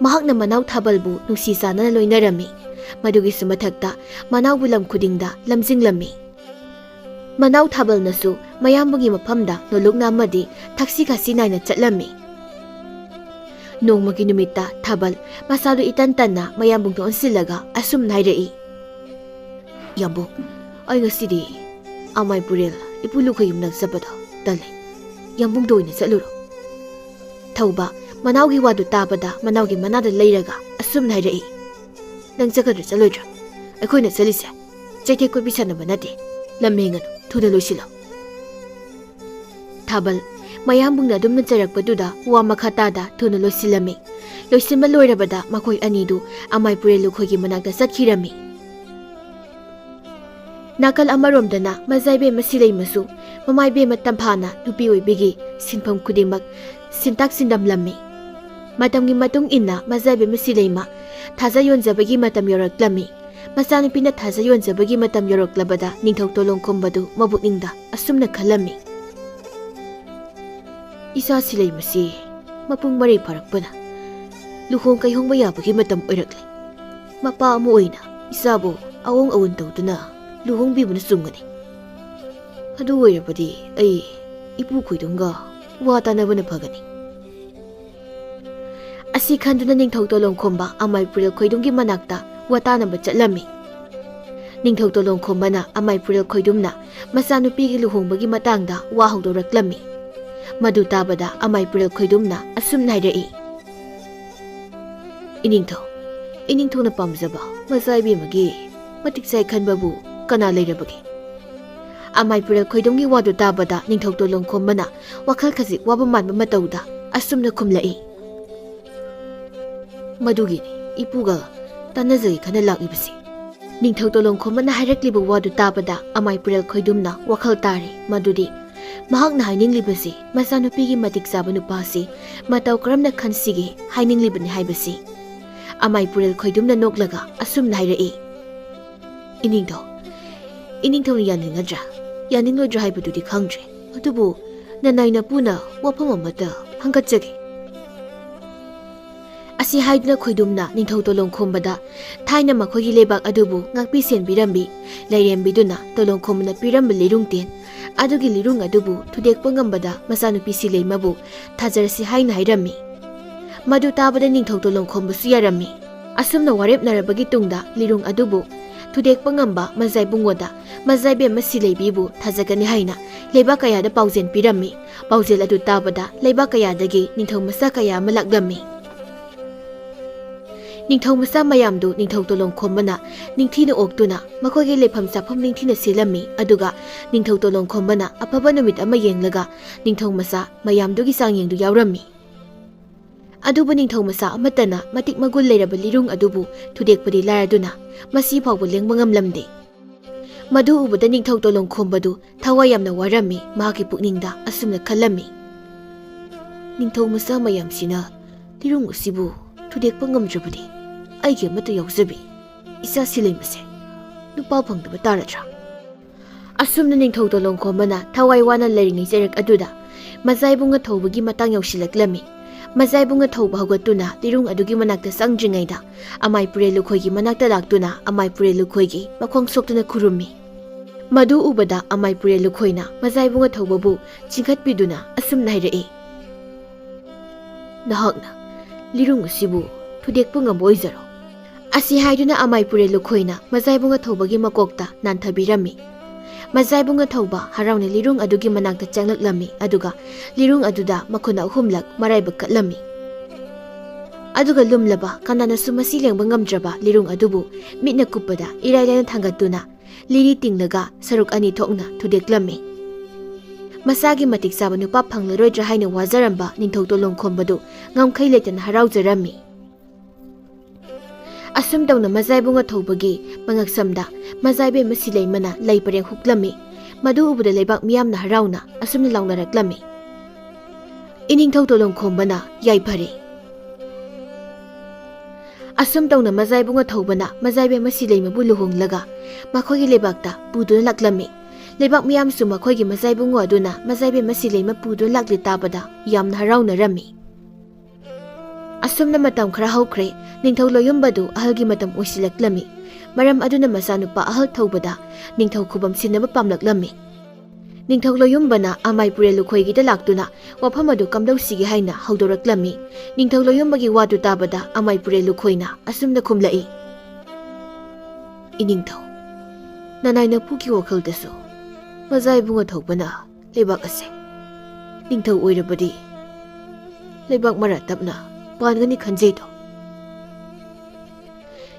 ꯃꯍꯥꯛꯅ ꯃꯅꯥꯎ ꯊꯥꯕꯜꯕꯨ ꯅꯨꯡꯁꯤ ꯆꯥꯟꯅꯅ ꯂꯣꯏꯅꯔꯝꯃꯤ꯫ ꯃꯗꯨꯒꯤꯁꯨ ꯃꯊꯛꯇ ꯃꯅꯥꯎꯕꯨ ꯂꯝ ꯈꯨꯗꯤꯡꯗ ꯂꯝꯖꯤꯡꯂꯝꯃꯤ꯫ ꯃꯅꯥꯎ ꯊꯥꯕꯜꯅꯁꯨ ꯃꯌꯥꯝꯕꯒꯤ ꯃꯐꯝꯗ ꯅꯣꯂꯨꯛꯅ ꯑꯃꯗꯤ ꯊꯛꯁꯤ ꯈꯥꯁꯤ ꯅꯥꯏꯅ ꯆꯠꯂꯝꯃꯤ꯫ ꯅꯣꯡꯃꯒꯤ ꯅꯨꯃꯤꯠꯇ ꯊꯥꯕꯜ ꯃꯁꯥꯗꯨ ꯏꯇꯟ ꯇꯟꯅ ꯃꯌꯥꯝꯕꯨꯡꯗ ꯑꯣꯟꯁꯤꯜꯂꯒ ꯑꯁꯨꯝꯅ ꯍꯥꯏꯔꯛꯏ, "ꯌꯥꯝꯕꯨꯡ, ꯑꯩ ꯉꯁꯤꯗꯤ ꯑꯃꯥꯏ ꯄꯨꯔꯦꯜ ꯏꯄꯨ ꯂꯨꯈꯣꯏ ꯌꯨꯝꯗ ꯆꯠꯄꯗꯣ ꯇꯜꯂꯦ꯫ ꯌꯥꯝꯕꯨꯡꯗ ꯑꯣꯏꯅ ꯆꯠꯂꯨꯔꯣ꯫ ꯊꯧꯕ ꯃꯅꯥꯎꯒꯤ ꯋꯥꯗꯨ ꯇꯥꯕꯗ ꯃꯅꯥꯎꯒꯤ ꯃꯅꯥꯗ ꯂꯩꯔꯒ ꯑꯁꯨꯝꯅ ꯍꯥꯏꯔꯛꯏ, "ꯅꯪ ꯆꯠꯀꯗ꯭ꯔꯥ ꯆꯠꯂꯣꯏꯗ꯭ꯔꯥ? ꯑꯩꯈꯣꯏꯅ ꯆꯠꯂꯤꯁꯦ ꯆꯩꯇꯦꯛ ꯀꯣꯏꯕꯤ ꯁꯥꯟꯅꯕ ꯅꯠꯇꯦ꯫ ꯂꯝ ꯍꯦꯟꯒꯅꯨ, ꯊꯨꯅ ꯂꯣꯏꯁꯤꯜꯂꯣ꯫" ꯊꯥꯕꯜ ꯃꯌꯥꯝꯕꯨꯡꯅ ꯑꯗꯨꯝꯅ ꯆꯩꯔꯛꯄꯗꯨꯗ ꯋꯥ ꯃꯈꯥ ꯇꯥꯗ ꯊꯨꯅ ꯂꯣꯏꯁꯤꯜꯂꯝꯃꯤ꯫ ꯂꯣꯏꯁꯤꯟꯕ ꯂꯣꯏꯔꯕꯗ ꯃꯈꯣꯏ ꯑꯅꯤꯗꯨ ꯑꯃꯥꯏ ꯄꯨꯔꯦꯜ ꯂꯨꯈꯣꯏꯒꯤ ꯃꯅꯥꯛꯇ ꯆꯠꯈꯤꯔꯝꯃꯤ꯫ ꯅꯥꯀꯜ ꯑꯃꯔꯣꯝꯗꯅ ꯃꯖꯥꯏꯕꯦꯝꯃ ꯁꯤꯂꯩꯃꯁꯨ ꯃꯃꯥꯏꯕꯦꯝꯃ ꯇꯝꯐꯥꯅ ꯅꯨꯄꯤ ꯑꯣꯏꯕꯤꯒꯤ ꯁꯤꯟꯐꯝ ꯈꯨꯗꯤꯡꯃꯛ ꯁꯤꯟꯇꯥꯛ ꯁꯤꯟꯗꯝꯂꯝꯃꯤ꯫ ꯃꯇꯝꯒꯤ ꯃꯇꯨꯡ ꯏꯟꯅ ꯃꯖꯥꯏꯕꯦꯝꯃ ꯁꯤꯂꯩꯃ ꯊꯥꯖ ꯌꯣꯟꯖꯕꯒꯤ ꯃꯇꯝ ꯌꯧꯔꯛꯂꯝꯃꯤ꯫ ꯃꯆꯥꯅꯨꯄꯤꯅ ꯊꯥꯖ ꯌꯣꯟꯖꯕꯒꯤ ꯃꯇꯝ ꯌꯧꯔꯛꯂꯕꯗ ꯅꯤꯡꯊꯧ ꯇꯣꯂꯣꯡꯈꯣꯝꯕꯗꯨ ꯃꯕꯨꯛꯅꯤꯡꯗ ꯑꯁꯨꯝꯅ ꯈꯜꯂꯝꯃꯤ, "ꯏꯆꯥ ꯁꯤꯂꯩꯃꯁꯤ ꯃꯄꯨꯡ ꯃꯔꯩ ꯐꯥꯔꯛꯄꯅ ꯂꯨꯍꯣꯡ ꯀꯩꯍꯣꯡꯕ ꯌꯥꯕꯒꯤ ꯃꯇꯝ ꯑꯣꯏꯔꯛꯂꯦ꯫ ꯃꯄꯥ ꯑꯃ ꯑꯣꯏꯅ ꯏꯆꯥꯕꯨ ꯑꯑꯣꯡ ꯑꯑꯣꯟ ꯇꯧꯗꯨꯅ ꯂꯨꯍꯣꯡꯕꯤꯕꯅ ꯆꯨꯝꯒꯅꯤ꯫ ꯑꯗꯨ ꯑꯣꯏꯔꯕꯗꯤ ꯑꯩ ꯏꯄꯨ ꯈꯣꯏꯗꯨꯝꯒ ꯋꯥ ꯇꯥꯅꯕꯅ ꯐꯒꯅꯤ꯫" ꯑꯁꯤ ꯈꯟꯗꯨꯅ ꯅꯤꯡꯊꯧ ꯇꯣꯂꯣꯡꯈꯣꯝꯕ ꯑꯃꯥꯏ ꯄꯨꯔꯦꯜ ꯈꯣꯏꯗꯨꯝꯒꯤ ꯃꯅꯥꯛꯇ ꯋꯥ ꯇꯥꯅꯕ ꯆꯠꯂꯝꯃꯤ꯫ ꯅꯤꯡꯊꯧ ꯇꯣꯂꯣꯡꯈꯣꯝꯕꯅ ꯑꯃꯥꯏ ꯄꯨꯔꯦꯜ ꯈꯣꯏꯗꯨꯝꯅ ꯃꯆꯥꯅꯨꯄꯤꯒꯤ ꯂꯨꯍꯣꯡꯕꯒꯤ ꯃꯇꯥꯡꯗ ꯋꯥ ꯍꯧꯗꯣꯔꯛꯂꯝꯃꯤ꯫ ꯃꯗꯨ ꯇꯥꯕꯗ ꯑꯃꯥꯏ ꯄꯨꯔꯦꯜ ꯈꯣꯏꯗꯨꯝꯅ ꯑꯁꯨꯝꯅ ꯍꯥꯏꯔꯛꯏ, "ꯏꯅꯤꯡꯊꯧ, ꯏꯅꯤꯡꯊꯧꯅ ꯄꯥꯝꯖꯕ ꯃꯆꯥ ꯏꯕꯦꯝꯃꯒꯤ ꯃꯇꯤꯛ ꯆꯥꯏ ꯈꯟꯕꯕꯨ ꯀꯅꯥ ꯂꯩꯔꯕꯒꯦ?" ꯑꯃꯥꯏ ꯄꯨꯔꯦꯜ ꯈꯣꯏꯗꯨꯝꯒꯤ ꯋꯥꯗꯨ ꯇꯥꯕꯗ ꯅꯤꯡꯊꯧ ꯇꯣꯂꯣꯡꯈꯣꯝꯕꯅ ꯋꯥꯈꯜ ꯈꯖꯤꯛ ꯋꯥꯕ ꯃꯥꯟꯕ ꯃꯇꯧꯗ ꯑꯁꯨꯝꯅ ꯈꯨꯝꯂꯛꯏ, "ꯃꯗꯨꯒꯤꯅꯤ ꯏꯄꯨꯒ ꯇꯥꯟꯅꯖꯒꯦ ꯈꯟꯅ ꯂꯥꯛꯂꯤꯕꯁꯤ꯫" ꯅꯤꯡꯊꯧ ꯇꯣꯂꯣꯡꯈꯣꯝꯕꯅ ꯍꯥꯏꯔꯛꯂꯤꯕ ꯋꯥꯗꯨ ꯇꯥꯕꯗ ꯑꯃꯥꯏ ꯄꯨꯔꯦꯜ ꯈꯣꯏꯗꯨꯝꯅ ꯋꯥꯈꯜ ꯇꯥꯔꯦ ꯃꯗꯨꯗꯤ ꯃꯍꯥꯛꯅ ꯍꯥꯏꯅꯤꯡꯂꯤꯕꯁꯤ ꯃꯆꯥꯅꯨꯄꯤꯒꯤ ꯃꯇꯤꯛ ꯆꯥꯕ ꯅꯨꯄꯥꯁꯤ ꯃꯇꯧ ꯀꯔꯝꯅ ꯈꯟꯁꯤꯒꯦ ꯍꯥꯏꯅꯤꯡꯂꯤꯕꯅꯤ ꯍꯥꯏꯕꯁꯤ꯫ ꯑꯃꯥꯏ ꯄꯨꯔꯦꯜ ꯈꯣꯏꯗꯨꯝꯅ ꯅꯣꯛꯂꯒ ꯑꯁꯨꯝꯅ ꯍꯥꯏꯔꯛꯏ, "ꯏꯅꯤꯡꯊꯧ, ꯏꯅꯤꯡꯊꯧꯅ ꯌꯥꯅꯤꯡꯒꯗ꯭ꯔꯥ ꯌꯥꯅꯤꯡꯂꯣꯏꯗ꯭ꯔꯥ ꯍꯥꯏꯕꯗꯨꯗꯤ ꯈꯪꯗ꯭ꯔꯦ꯫ ꯑꯗꯨꯕꯨ ꯅꯅꯥꯏ ꯅꯄꯨꯅ ꯋꯥꯐꯝ ꯑꯃꯇ ꯍꯪꯒꯠꯆꯒꯦ꯫" ꯑꯁꯤ ꯍꯥꯏꯗꯨꯅ ꯈꯣꯏꯗꯨꯝꯅ ꯅꯤꯡꯊꯧ ꯇꯣꯂꯣꯡꯈꯣꯝꯕꯗ ꯊꯥꯏꯅ ꯃꯈꯣꯏꯒꯤ ꯂꯩꯕꯥꯛ ꯑꯗꯨꯕꯨ ꯉꯥꯛꯄꯤ ꯁꯦꯟꯕꯤꯔꯝꯕꯤ ꯂꯥꯏꯔꯦꯝꯕꯤꯗꯨꯅ ꯇꯣꯂꯣꯡꯈꯣꯝꯕꯅ ꯄꯤꯔꯝꯕ ꯂꯤꯔꯨꯡ ꯇꯦꯟ ꯑꯗꯨꯒꯤ ꯂꯤꯔꯨꯡ ꯑꯗꯨꯕꯨ ꯊꯨꯗꯦꯛꯄ ꯉꯝꯕꯗ ꯃꯆꯥꯅꯨꯄꯤ ꯁꯤꯂꯩꯃꯕꯨ ꯊꯥꯖꯔꯁꯤ ꯍꯥꯏꯅ ꯍꯥꯏꯔꯝꯃꯤ꯫ ꯃꯗꯨ ꯇꯥꯕꯗ ꯅꯤꯡꯊꯧ ꯇꯣꯂꯣꯡꯈꯣꯝꯕꯁꯨ ꯌꯥꯔꯝꯃꯤ꯫ ꯑꯁꯨꯝꯅ ꯋꯥꯔꯦꯞꯅꯔꯕꯒꯤ ꯇꯨꯡꯗ ꯂꯤꯔꯨꯡ ꯑꯗꯨꯕꯨ ꯊꯨꯗꯦꯛꯄ ꯉꯝꯕ ꯃꯖꯥꯏꯕꯨꯡꯉꯣꯗ ꯃꯖꯥꯏꯕꯦꯝꯃ ꯁꯤꯂꯩꯕꯤꯕꯨ ꯊꯥꯖꯒꯅꯤ ꯍꯥꯏꯅ ꯂꯩꯕꯥꯛ ꯀꯌꯥꯗ ꯄꯥꯎꯖꯦꯜ ꯄꯤꯔꯝꯃꯤ꯫ ꯄꯥꯎꯖꯦꯜ ꯑꯗꯨ ꯇꯥꯕꯗ ꯂꯩꯕꯥꯛ ꯀꯌꯥꯗꯒꯤ ꯅꯤꯡꯊꯧ ꯃꯆꯥ ꯀꯌꯥ ꯑꯃ ꯂꯥꯛꯂꯝꯃꯤ꯫ ꯅꯤꯡꯊꯧ ꯃꯆꯥ ꯃꯌꯥꯝꯗꯨ ꯅꯤꯡꯊꯧ ꯇꯣꯂꯣꯡꯈꯣꯝꯕꯅ ꯅꯤꯡꯊꯤꯅ ꯑꯣꯛꯇꯨꯅ ꯃꯈꯣꯏꯒꯤ ꯂꯩꯐꯝ ꯆꯥꯐꯝ ꯅꯤꯡꯊꯤꯅ ꯁꯤꯜꯂꯝꯃꯤ꯫ ꯑꯗꯨꯒ ꯅꯤꯡꯊꯧ ꯇꯣꯂꯣꯡꯈꯣꯝꯕꯅ ꯑꯐꯕ ꯅꯨꯃꯤꯠ ꯑꯃ ꯌꯦꯡꯂꯒ ꯅꯤꯡꯊꯧ ꯃꯆꯥ ꯃꯌꯥꯝꯗꯨꯒꯤ ꯆꯥꯡꯌꯦꯡꯗꯨ ꯌꯥꯎꯔꯝꯃꯤ꯫ ꯑꯗꯨꯕꯨ ꯅꯤꯡꯊꯧ ꯃꯆꯥ ꯑꯃꯠꯇꯅ ꯃꯇꯤꯛ ꯃꯒꯨꯟ ꯂꯩꯔꯕ ꯂꯤꯔꯨꯡ ꯑꯗꯨꯕꯨ ꯊꯨꯗꯦꯛꯄꯗꯤ ꯂꯥꯏꯔꯗꯨꯅ ꯃꯁꯤ ꯐꯥꯎꯕ ꯂꯦꯡꯕ ꯉꯝꯂꯝꯗꯦ꯫ ꯃꯗꯨ ꯎꯕꯗ ꯅꯤꯡꯊꯧ ꯇꯣꯂꯣꯡꯈꯣꯝꯕꯗꯨ ꯊꯋꯥꯏ ꯌꯥꯝꯅ ꯋꯥꯔꯝꯃꯤ꯫ ꯃꯍꯥꯛꯀꯤ ꯄꯨꯛꯅꯤꯡꯗ ꯑꯁꯨꯝꯅ ꯈꯜꯂꯝꯃꯤ, "ꯅꯤꯡꯊꯧ ꯃꯆꯥ ꯃꯌꯥꯝꯁꯤꯅ ꯂꯤꯔꯨꯡ ꯑꯁꯤꯕꯨ ꯊꯨꯗꯦꯛꯄ ꯉꯝꯗ꯭ꯔꯕꯗꯤ ꯑꯩꯒꯤ ꯑꯃꯠꯇ ꯌꯥꯎꯖꯕꯤ ꯏꯆꯥ ꯁꯤꯂꯩꯃꯁꯦ ꯅꯨꯄꯥ ꯐꯪꯗꯕ ꯇꯥꯔꯗ꯭ꯔꯥ?" ꯑꯁꯨꯝꯅ ꯅꯤꯡꯊꯧ ꯇꯣꯂꯣꯡꯈꯣꯝꯕꯅ ꯊꯋꯥꯏ ꯋꯥꯅ ꯂꯩꯔꯤꯉꯩ ꯆꯩꯔꯛ ꯑꯗꯨꯗ ꯃꯖꯥꯏꯕꯨꯡꯉ ꯊꯧꯕꯒꯤ ꯃꯇꯥꯡ ꯌꯧꯁꯤꯜꯂꯛꯂꯝꯃꯤ꯫ ꯃꯖꯥꯏꯕꯨꯡꯉ ꯊꯧꯕ ꯍꯧꯒꯠꯇꯨꯅ ꯂꯤꯔꯨꯡ ꯑꯗꯨꯒꯤ ꯃꯅꯥꯛꯇ ꯆꯪꯗ꯭ꯔꯤꯉꯩꯗ ꯑꯃꯥꯏ ꯄꯨꯔꯦꯜ ꯂꯨꯈꯣꯏꯒꯤ ꯃꯅꯥꯛꯇ ꯂꯥꯛꯇꯨꯅ ꯑꯃꯥꯏ ꯄꯨꯔꯦꯜ ꯂꯨꯈꯣꯏꯒꯤ ꯃꯈꯣꯡ ꯁꯣꯛꯇꯨꯅ ꯈꯨꯔꯨꯝꯃꯤ꯫ ꯃꯗꯨ ꯎꯕꯗ ꯑꯃꯥꯏ ꯄꯨꯔꯦꯜ ꯂꯨꯈꯣꯏꯅ ꯃꯖꯥꯏꯕꯨꯡꯉ ꯊꯧꯕꯕꯨ ꯆꯤꯡꯈꯠꯄꯤꯗꯨꯅ ꯑꯁꯨꯝꯅ ꯍꯥꯏꯔꯛꯏ, "ꯅꯍꯥꯛꯅ ꯂꯤꯔꯨꯡ ꯑꯁꯤꯕꯨ ꯊꯨꯗꯦꯛꯄ ꯉꯝꯕ ꯑꯣꯏꯖꯔꯣ"꯫ ꯑꯁꯤ ꯍꯥꯏꯗꯨꯅ ꯑꯃꯥꯏ ꯄꯨꯔꯦꯜ ꯂꯨꯈꯣꯏꯅ ꯃꯖꯥꯏꯕꯨꯡꯉ ꯊꯧꯕꯒꯤ ꯃꯀꯣꯛꯇ ꯅꯥꯟꯊꯕꯤꯔꯝꯃꯤ꯫ ꯃꯖꯥꯏꯕꯨꯡꯉ ꯊꯧꯕ ꯍꯔꯥꯎꯅ ꯂꯤꯔꯨꯡ ꯑꯗꯨꯒꯤ ꯃꯅꯥꯛꯇ ꯆꯪꯂꯛꯂꯝꯃꯤ꯫ ꯑꯗꯨꯒ ꯂꯤꯔꯨꯡ ꯑꯗꯨꯗ ꯃꯈꯨꯟ ꯑꯍꯨꯝꯂꯛ ꯃꯔꯥꯏꯕꯛ ꯀꯠꯂꯝꯃꯤ꯫ ꯑꯗꯨꯒ ꯂꯨꯝꯂꯕ, ꯀꯅꯥꯅꯁꯨ ꯃꯁꯤ ꯂꯦꯡꯕ ꯉꯝꯗ꯭ꯔꯕ ꯂꯤꯔꯨꯡ ꯑꯗꯨꯕꯨ ꯃꯤꯠꯅ ꯀꯨꯞꯄꯗ ꯏꯔꯥꯏ ꯂꯥꯏꯅ ꯊꯥꯡꯒꯠꯇꯨꯅ ꯂꯤꯔꯤ ꯇꯤꯡꯂꯒ ꯁꯔꯨꯛ ꯑꯅꯤ ꯊꯣꯛꯅ ꯊꯨꯗꯦꯛꯂꯝꯃꯤ꯫ ꯃꯁꯥꯒꯤ ꯃꯇꯤꯛ ꯆꯥꯕ ꯅꯨꯄꯥ ꯐꯪꯂꯔꯣꯏꯗ꯭ꯔꯥ ꯍꯥꯏꯅ ꯋꯥꯖꯔꯝꯕ ꯅꯤꯡꯊꯧ ꯇꯣꯂꯣꯡꯈꯣꯝꯕꯗꯨ ꯉꯝꯈꯩ ꯂꯩꯇꯅ ꯍꯔꯥꯎꯖꯔꯝꯃꯤ꯫ ꯑꯁꯨꯝ ꯇꯧꯅ ꯃꯖꯥꯏꯕꯨꯡꯉ ꯊꯧꯕꯒꯤ ꯃꯉꯛꯁꯝꯗ ꯃꯖꯥꯏꯕꯦꯝꯃ ꯁꯤꯂꯩꯃꯅ ꯂꯩ ꯄꯔꯦꯡ ꯍꯨꯛꯂꯝꯃꯤ꯫ ꯃꯗꯨ ꯎꯕꯗ ꯂꯩꯕꯥꯛ ꯃꯤꯌꯥꯝꯅ ꯍꯔꯥꯎꯅ ꯑꯁꯨꯝꯅ ꯂꯥꯎꯅꯔꯛꯂꯝꯃꯤ, "ꯏꯅꯤꯡꯊꯧ ꯇꯣꯂꯣꯡꯈꯣꯝꯕꯅ ꯌꯥꯏꯐꯔꯦ"꯫ ꯑꯁꯨꯝ ꯇꯧꯅ ꯃꯖꯥꯏꯕꯨꯡꯉ ꯊꯧꯕꯅ ꯃꯖꯥꯏꯕꯦꯝꯃ ꯁꯤꯂꯩꯃꯕꯨ ꯂꯨꯍꯣꯡꯂꯒ ꯃꯈꯣꯏꯒꯤ ꯂꯩꯕꯥꯛꯇ ꯄꯨꯗꯨꯅ ꯂꯥꯛꯂꯝꯃꯤ꯫ ꯂꯩꯕꯥꯛ ꯃꯤꯌꯥꯝꯁꯨ ꯃꯈꯣꯏꯒꯤ ꯃꯖꯥꯏꯕꯨꯡꯉꯣ ꯑꯗꯨꯅ ꯃꯖꯥꯏꯕꯦꯝꯃ ꯁꯤꯂꯩꯃ ꯄꯨꯗꯨꯅ ꯂꯥꯛꯂꯤ ꯇꯥꯕꯗ ꯌꯥꯝꯅ ꯍꯔꯥꯎꯅꯔꯝꯃꯤ꯫ ꯑꯁꯨꯝꯅ ꯃꯇꯝ ꯈꯔ ꯍꯧꯈ꯭ꯔꯦ꯫ ꯅꯤꯡꯊꯧ ꯂꯣꯌꯨꯝꯕꯗꯨ ꯑꯍꯜꯒꯤ ꯃꯇꯝ ꯑꯣꯏꯁꯤꯜꯂꯛꯂꯝꯃꯤ꯫ ꯃꯔꯝ ꯑꯗꯨꯅ ꯃꯆꯥꯅꯨꯄꯥ ꯑꯍꯜ ꯊꯧꯕꯗ ꯅꯤꯡꯊꯧ ꯈꯨꯕꯝ ꯁꯤꯟꯅꯕ ꯄꯥꯝꯂꯛꯂꯝꯃꯤ꯫ ꯅꯤꯡꯊꯧ ꯂꯣꯌꯨꯝꯕꯅ ꯑꯃꯥꯏꯄꯨꯔꯦꯜ ꯂꯨꯈꯣꯏꯒꯤꯗ ꯂꯥꯛꯇꯨꯅ ꯋꯥꯐꯝ ꯑꯗꯨ ꯀꯝꯗꯧꯁꯤꯒꯦ ꯍꯥꯏꯅ ꯍꯧꯗꯣꯔꯛꯂꯝꯃꯤ꯫ ꯅꯤꯡꯊꯧ ꯂꯣꯌꯨꯝꯕꯒꯤ ꯋꯥꯗꯨ ꯇꯥꯕꯗ ꯑꯃꯥꯏꯄꯨꯔꯦꯜ ꯂꯨꯈꯣꯏꯅ ꯑꯁꯨꯝꯅ ꯈꯨꯝꯂꯛꯏ, "ꯏꯅꯤꯡꯊꯧ, ꯅꯅꯥꯏ ꯅꯄꯨꯒꯤ ꯋꯥꯈꯜꯗꯁꯨ ꯃꯖꯥ ꯏꯕꯨꯡꯉꯣ ꯊꯧꯕꯅ ꯂꯩꯕꯥꯛ ꯑꯁꯦ ꯅꯤꯡꯊꯧ ꯑꯣꯏꯔꯕꯗꯤ ꯂꯩꯕꯥꯛ ꯃꯔꯥ ꯇꯞꯅ ꯄꯥꯟꯒꯅꯤ ꯈꯟꯖꯩꯗꯣ?"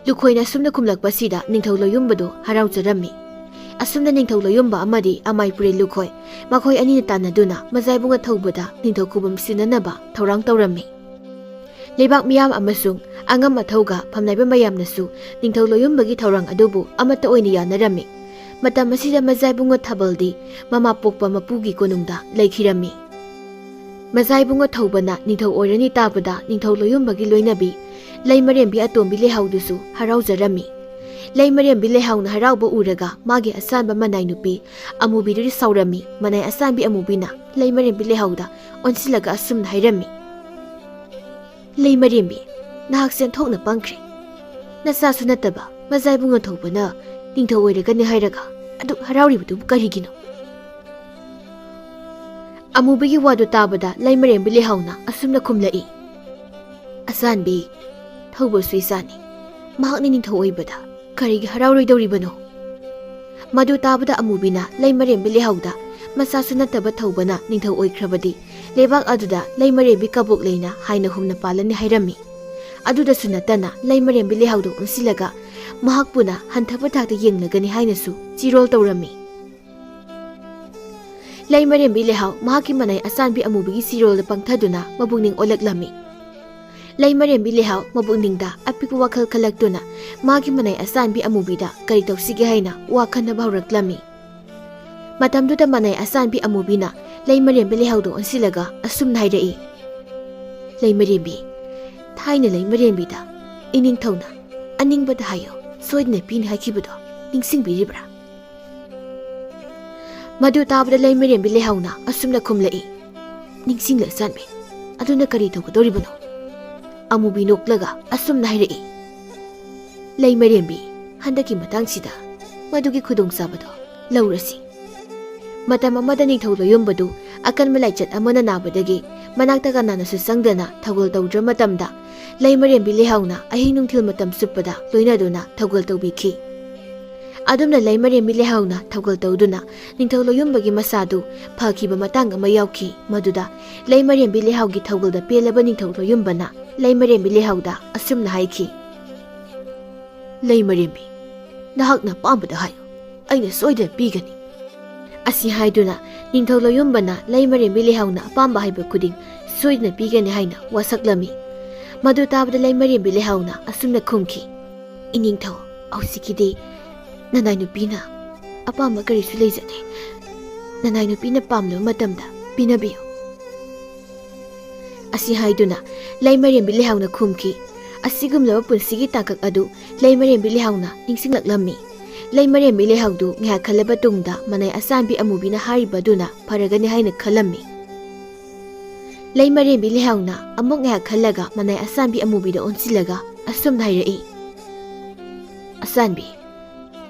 ꯂꯨꯈꯣꯏꯅ ꯑꯁꯨꯝꯅ ꯈꯨꯝꯂꯛꯄꯁꯤꯗ ꯅꯤꯡꯊꯧ ꯂꯣꯌꯨꯝꯕꯗꯨ ꯍꯔꯥꯎꯖꯔꯝꯃꯤ꯫ ꯑꯁꯨꯝꯅ ꯅꯤꯡꯊꯧ ꯂꯣꯌꯨꯝꯕ ꯑꯃꯗꯤ ꯑꯃꯥꯏꯄꯨꯔꯦꯜ ꯂꯨꯈꯣꯏ, ꯃꯈꯣꯏ ꯑꯅꯤꯅ ꯇꯥꯟꯅꯗꯨꯅ ꯃꯖꯥ ꯏꯕꯨꯡꯉꯣ ꯊꯧꯕꯗ ꯅꯤꯡꯊꯧ ꯈꯨꯕꯝ ꯁꯤꯟꯅꯅꯕ ꯊꯧꯔꯥꯡ ꯇꯧꯔꯝꯃꯤ꯫ ꯂꯩꯕꯥꯛ ꯃꯤꯌꯥꯝ ꯑꯃꯁꯨꯡ ꯑꯉꯝ ꯑꯊꯧꯒ ꯐꯝꯅꯥꯏꯕ ꯃꯌꯥꯝꯅꯁꯨ ꯅꯤꯡꯊꯧ ꯂꯣꯌꯨꯝꯕꯒꯤ ꯊꯧꯔꯥꯡ ꯑꯗꯨꯕꯨ ꯑꯃꯠꯇ ꯑꯣꯏꯅ ꯌꯥꯅꯔꯝꯃꯤ꯫ ꯃꯇꯝ ꯑꯁꯤꯗ ꯃꯖꯥ ꯏꯕꯨꯡꯉꯣ ꯊꯥꯕꯜꯗꯤ ꯃꯃꯥ ꯄꯣꯛꯄ ꯃꯄꯨꯒꯤ ꯀꯣꯅꯨꯡꯗ ꯂꯩꯈꯤꯔꯝꯃꯤ꯫ ꯃꯖꯥ ꯏꯕꯨꯡꯉꯣ ꯊꯧꯕꯅ ꯅꯤꯡꯊꯧ ꯑꯣꯏꯔꯅꯤ ꯇꯥꯕꯗ ꯅꯤꯡꯊꯧ ꯂꯣꯌꯨꯝꯕꯒꯤ ꯂꯣꯏꯅꯕꯤ ꯂꯩꯃꯔꯦꯝꯕꯤ ꯑꯇꯣꯝꯕꯤ ꯂꯩꯍꯥꯎꯗꯨꯁꯨ ꯍꯔꯥꯎꯖꯔꯝꯃꯤ꯫ ꯂꯩꯃꯔꯦꯝꯕꯤ ꯂꯩꯍꯥꯎꯅ ꯍꯔꯥꯎꯕ ꯎꯔꯒ ꯃꯥꯒꯤ ꯑꯆꯥꯟꯕ ꯃꯅꯥꯏ ꯅꯨꯄꯤ ꯑꯃꯨꯕꯤꯗꯨꯗꯤ ꯁꯥꯎꯔꯝꯃꯤ꯫ ꯃꯅꯥꯏ ꯑꯆꯥꯟꯕꯤ ꯑꯃꯨꯕꯤꯅ ꯂꯩꯃꯔꯦꯝꯕꯤ ꯂꯩꯍꯥꯎꯗ ꯑꯣꯟꯁꯤꯜꯂꯒ ꯑꯁꯨꯝꯅ ꯍꯥꯏꯔꯝꯃꯤ, "ꯂꯩꯃꯔꯦꯝꯕꯤ, ꯅꯍꯥꯛꯁꯦ ꯑꯣꯟꯊꯣꯛꯅ ꯄꯪꯈ꯭ꯔꯦ꯫ ꯅꯆꯥꯁꯨ ꯅꯠꯇꯕ ꯃꯖꯥ ꯏꯕꯨꯡꯉꯣ ꯊꯧꯕꯅ ꯅꯤꯡꯊꯧ ꯑꯣꯏꯔꯒꯅꯤ ꯍꯥꯏꯔꯒ ꯑꯗꯨꯛ ꯍꯔꯥꯎꯔꯤꯕꯗꯨꯕꯨ ꯀꯔꯤꯒꯤꯅꯣ?" ꯑꯃꯨꯕꯤꯒꯤ ꯋꯥꯗꯨ ꯇꯥꯕꯗ ꯂꯩꯃꯔꯦꯝꯕꯤ ꯂꯩꯍꯥꯎꯅ ꯑꯁꯨꯝꯅ ꯈꯨꯝꯂꯛꯏ, "ꯑꯆꯥꯟꯕꯤ, ꯊꯧꯕꯁꯨ ꯏꯆꯥꯅꯤ꯫ ꯃꯍꯥꯛꯅ ꯅꯤꯡꯊꯧ ꯑꯣꯏꯕꯗ ꯀꯔꯤꯒꯤ ꯍꯔꯥꯎꯔꯣꯏꯗꯧꯔꯤꯕꯅꯣ?" ꯃꯗꯨ ꯇꯥꯕꯗ ꯑꯃꯨꯕꯤꯅ ꯂꯩꯃꯔꯦꯝꯕꯤ ꯂꯩꯍꯥꯎꯗ ꯃꯆꯥꯁꯨ ꯅꯠꯇꯕ ꯊꯧꯕꯅ ꯅꯤꯡꯊꯧ ꯑꯣꯏꯈ꯭ꯔꯕꯗꯤ ꯂꯩꯕꯥꯛ ꯑꯗꯨꯗ ꯂꯩꯃꯔꯦꯝꯕꯤ ꯀꯕꯣꯛ ꯂꯩꯅ ꯍꯥꯏꯅ ꯍꯨꯝꯅ ꯄꯥꯜꯂꯅꯤ ꯍꯥꯏꯔꯝꯃꯤ꯫ ꯑꯗꯨꯗꯁꯨ ꯅꯠꯇꯅ ꯂꯩꯃꯔꯦꯝꯕꯤ ꯂꯩꯍꯥꯎꯗ ꯑꯣꯟꯁꯤꯜꯂꯒ ꯃꯍꯥꯛꯄꯨꯅ ꯍꯟꯊꯕ ꯊꯥꯛꯇ ꯌꯦꯡꯂꯒꯅꯤ ꯍꯥꯏꯅꯁꯨ ꯆꯤꯔꯣꯜ ꯇꯧꯔꯝꯃꯤ꯫ ꯂꯩꯃꯔꯦꯝꯕꯤ ꯂꯩꯍꯥꯎ ꯃꯍꯥꯛꯀꯤ ꯃꯅꯥꯏ ꯑꯆꯥꯟꯕꯤ ꯑꯃꯨꯕꯤꯒꯤ ꯆꯤꯔꯣꯜꯗ ꯄꯪꯊꯗꯨꯅ ꯃꯕꯨꯛꯅꯤꯡ ꯑꯣꯜꯂꯛꯂꯝꯃꯤ꯫ ꯂꯩꯃꯔꯦꯝꯕꯤ ꯂꯩꯍꯥꯎ ꯃꯕꯨꯛꯅꯤꯡꯗ ꯑꯄꯤꯛꯄ ꯋꯥꯈꯜ ꯈꯜꯂꯛꯇꯨꯅ ꯃꯥꯒꯤ ꯃꯅꯥꯏ ꯑꯆꯥꯟꯕꯤ ꯑꯃꯨꯕꯤꯗ ꯀꯔꯤ ꯇꯧꯁꯤꯒꯦ ꯍꯥꯏꯅ ꯋꯥ ꯈꯟꯅꯕ ꯍꯧꯔꯛꯂꯝꯃꯤ꯫ ꯃꯇꯝꯗꯨꯗ ꯃꯅꯥꯏ ꯑꯆꯥꯟꯕꯤ ꯑꯃꯨꯕꯤꯅ ꯂꯩꯃꯔꯦꯝꯕꯤ ꯂꯩꯍꯥꯎꯗ ꯑꯣꯟꯁꯤꯜꯂꯒ ꯑꯁꯨꯝꯅ ꯍꯥꯏꯔꯛꯏ, "ꯂꯩꯃꯔꯦꯝꯕꯤ, ꯊꯥꯏꯅ ꯂꯩꯃꯔꯦꯝꯕꯤꯗ ꯏꯅꯤꯡꯊꯧꯅ ꯑꯅꯤꯡꯕꯗ ꯍꯥꯏꯌꯣ, ꯁꯣꯏꯗꯅ ꯄꯤꯅꯤ ꯍꯥꯏꯈꯤꯕꯗꯣ ꯅꯤꯡꯁꯤꯡꯕꯤꯔꯤꯕ꯭ꯔꯥ?" ꯃꯗꯨ ꯇꯥꯕꯗ ꯂꯩꯃꯔꯦꯝꯕꯤ ꯂꯩꯍꯥꯎꯅ ꯑꯁꯨꯝꯅ ꯈꯨꯝꯂꯛꯏ, "ꯅꯤꯡꯁꯤꯡꯂꯦ ꯑꯆꯥꯟꯕꯤ, ꯑꯗꯨꯅ ꯀꯔꯤ ꯇꯧꯒꯗꯧꯔꯤꯕꯅꯣ?" ꯑꯃꯨꯕꯤ ꯅꯣꯛꯂꯒ ꯑꯁꯨꯝꯅ ꯍꯥꯏꯔꯛꯏ, "ꯂꯩꯃꯔꯦꯝꯕꯤ, ꯍꯟꯗꯛꯀꯤ ꯃꯇꯥꯡꯁꯤꯗ ꯃꯗꯨꯒꯤ ꯈꯨꯗꯣꯡꯆꯥꯕꯗꯣ ꯂꯧꯔꯁꯤ꯫ ꯃꯇꯝ ꯑꯃꯗ ꯅꯤꯡꯊꯧ ꯂꯣꯌꯨꯝꯕꯗꯨ ꯑꯀꯟꯕ ꯂꯥꯏꯆꯠ ꯑꯃꯅ ꯅꯥꯕꯗꯒꯤ ꯃꯅꯥꯛꯇ ꯀꯅꯥꯅꯁꯨ ꯆꯪꯗꯅ ꯊꯧꯒꯜ ꯇꯧꯗ꯭ꯔ ꯃꯇꯝꯗ, ꯂꯩꯃꯔꯦꯝꯕꯤ ꯂꯩꯍꯥꯎꯅ ꯑꯍꯤꯡ ꯅꯨꯡꯊꯤꯜ ꯃꯇꯝ ꯆꯨꯞꯄꯗ ꯂꯣꯏꯅꯗꯨꯅ ꯊꯧꯒꯜ ꯇꯧꯕꯤꯈꯤ꯫ ꯑꯗꯨꯝꯅ ꯂꯩꯃꯔꯦꯝꯕꯤ ꯂꯩꯍꯥꯎꯅ ꯊꯧꯒꯜ ꯇꯧꯗꯨꯅ ꯅꯤꯡꯊꯧ ꯂꯣꯌꯨꯝꯕꯒꯤ ꯃꯁꯥꯗꯨ ꯐꯈꯤꯕ ꯃꯇꯥꯡ ꯑꯃ ꯌꯥꯎꯈꯤ꯫ ꯃꯗꯨꯗ ꯂꯩꯃꯔꯦꯝꯕꯤ ꯂꯩꯍꯥꯎꯒꯤ ꯊꯧꯒꯜꯗ ꯄꯦꯜꯂꯕ ꯅꯤꯡꯊꯧ ꯂꯣꯌꯨꯝꯕꯅ ꯂꯩꯃꯔꯦꯝꯕꯤ ꯂꯩꯍꯥꯎꯗ ꯑꯁꯨꯝꯅ ꯍꯥꯏꯈꯤ, "ꯂꯩꯃꯔꯦꯝꯕꯤ, ꯅꯍꯥꯛꯅ ꯑꯄꯥꯝꯕꯗ ꯍꯥꯏꯌꯨ, ꯑꯩꯅ ꯁꯣꯏꯗꯅ ꯄꯤꯒꯅꯤ"꯫ ꯑꯁꯤ ꯍꯥꯏꯗꯨꯅ ꯅꯤꯡꯊꯧ ꯂꯣꯌꯨꯝꯕꯅ ꯂꯩꯃꯔꯦꯝꯕꯤ ꯂꯩꯍꯥꯎꯅ ꯑꯄꯥꯝꯕ ꯍꯥꯏꯕ ꯈꯨꯗꯤꯡ ꯁꯣꯏꯗꯅ ꯄꯤꯒꯅꯤ ꯍꯥꯏꯅ ꯋꯥꯁꯛꯂꯝꯃꯤ꯫ ꯃꯗꯨ ꯇꯥꯕꯗ ꯂꯩꯃꯔꯦꯝꯕꯤ ꯂꯩꯍꯥꯎꯅ ꯑꯁꯨꯝꯅ ꯈꯨꯝꯈꯤ, "ꯏꯅꯤꯡꯊꯧ, ꯍꯧꯖꯤꯛꯀꯤꯗꯤ ꯅꯅꯥꯏ ꯅꯨꯄꯤꯅ ꯑꯄꯥꯝꯕ ꯀꯔꯤꯁꯨ ꯂꯩꯖꯗꯦ꯫ ꯅꯅꯥꯏ ꯅꯨꯄꯤꯅ ꯄꯥꯝꯂꯕ ꯃꯇꯝꯗ ꯄꯤꯅꯕꯤꯌꯨ"꯫ ꯑꯁꯤ ꯍꯥꯏꯗꯨꯅ ꯂꯩꯃꯔꯦꯝꯕꯤ ꯂꯩꯍꯥꯎꯅ ꯈꯨꯝꯈꯤ꯫ ꯑꯁꯤꯒꯨꯝꯂꯕ ꯄꯨꯟꯁꯤꯒꯤ ꯇꯥꯡꯀꯛ ꯑꯗꯨ ꯂꯩꯃꯔꯦꯝꯕꯤ ꯂꯩꯍꯥꯎꯅ ꯅꯤꯡꯁꯤꯡꯂꯛꯂꯝꯃꯤ꯫ ꯂꯩꯃꯔꯦꯝꯕꯤ ꯂꯩꯍꯥꯎꯗꯨ ꯉꯥꯏꯍꯥꯛ ꯈꯜꯂꯕ ꯇꯨꯡꯗ ꯃꯅꯥꯏ ꯑꯁꯥꯟꯕꯤ ꯑꯃꯨꯕꯤꯅ ꯍꯥꯏꯔꯤꯕ ꯑꯗꯨꯅ ꯐꯔꯒꯅꯤ ꯍꯥꯏꯅ ꯈꯜꯂꯝꯃꯤ꯫ ꯂꯩꯃꯔꯦꯝꯕꯤ ꯂꯩꯍꯥꯎꯅ ꯑꯃꯨꯛ ꯉꯥꯏꯍꯥꯛ ꯈꯜꯂꯒ ꯃꯅꯥꯏ ꯑꯁꯥꯟꯕꯤ ꯑꯃꯨꯕꯤꯗ ꯑꯣꯟꯁꯤꯜꯂꯒ ꯑꯁꯨꯝꯅ ꯍꯥꯏꯔꯛꯏ, "ꯑꯁꯥꯟꯕꯤ,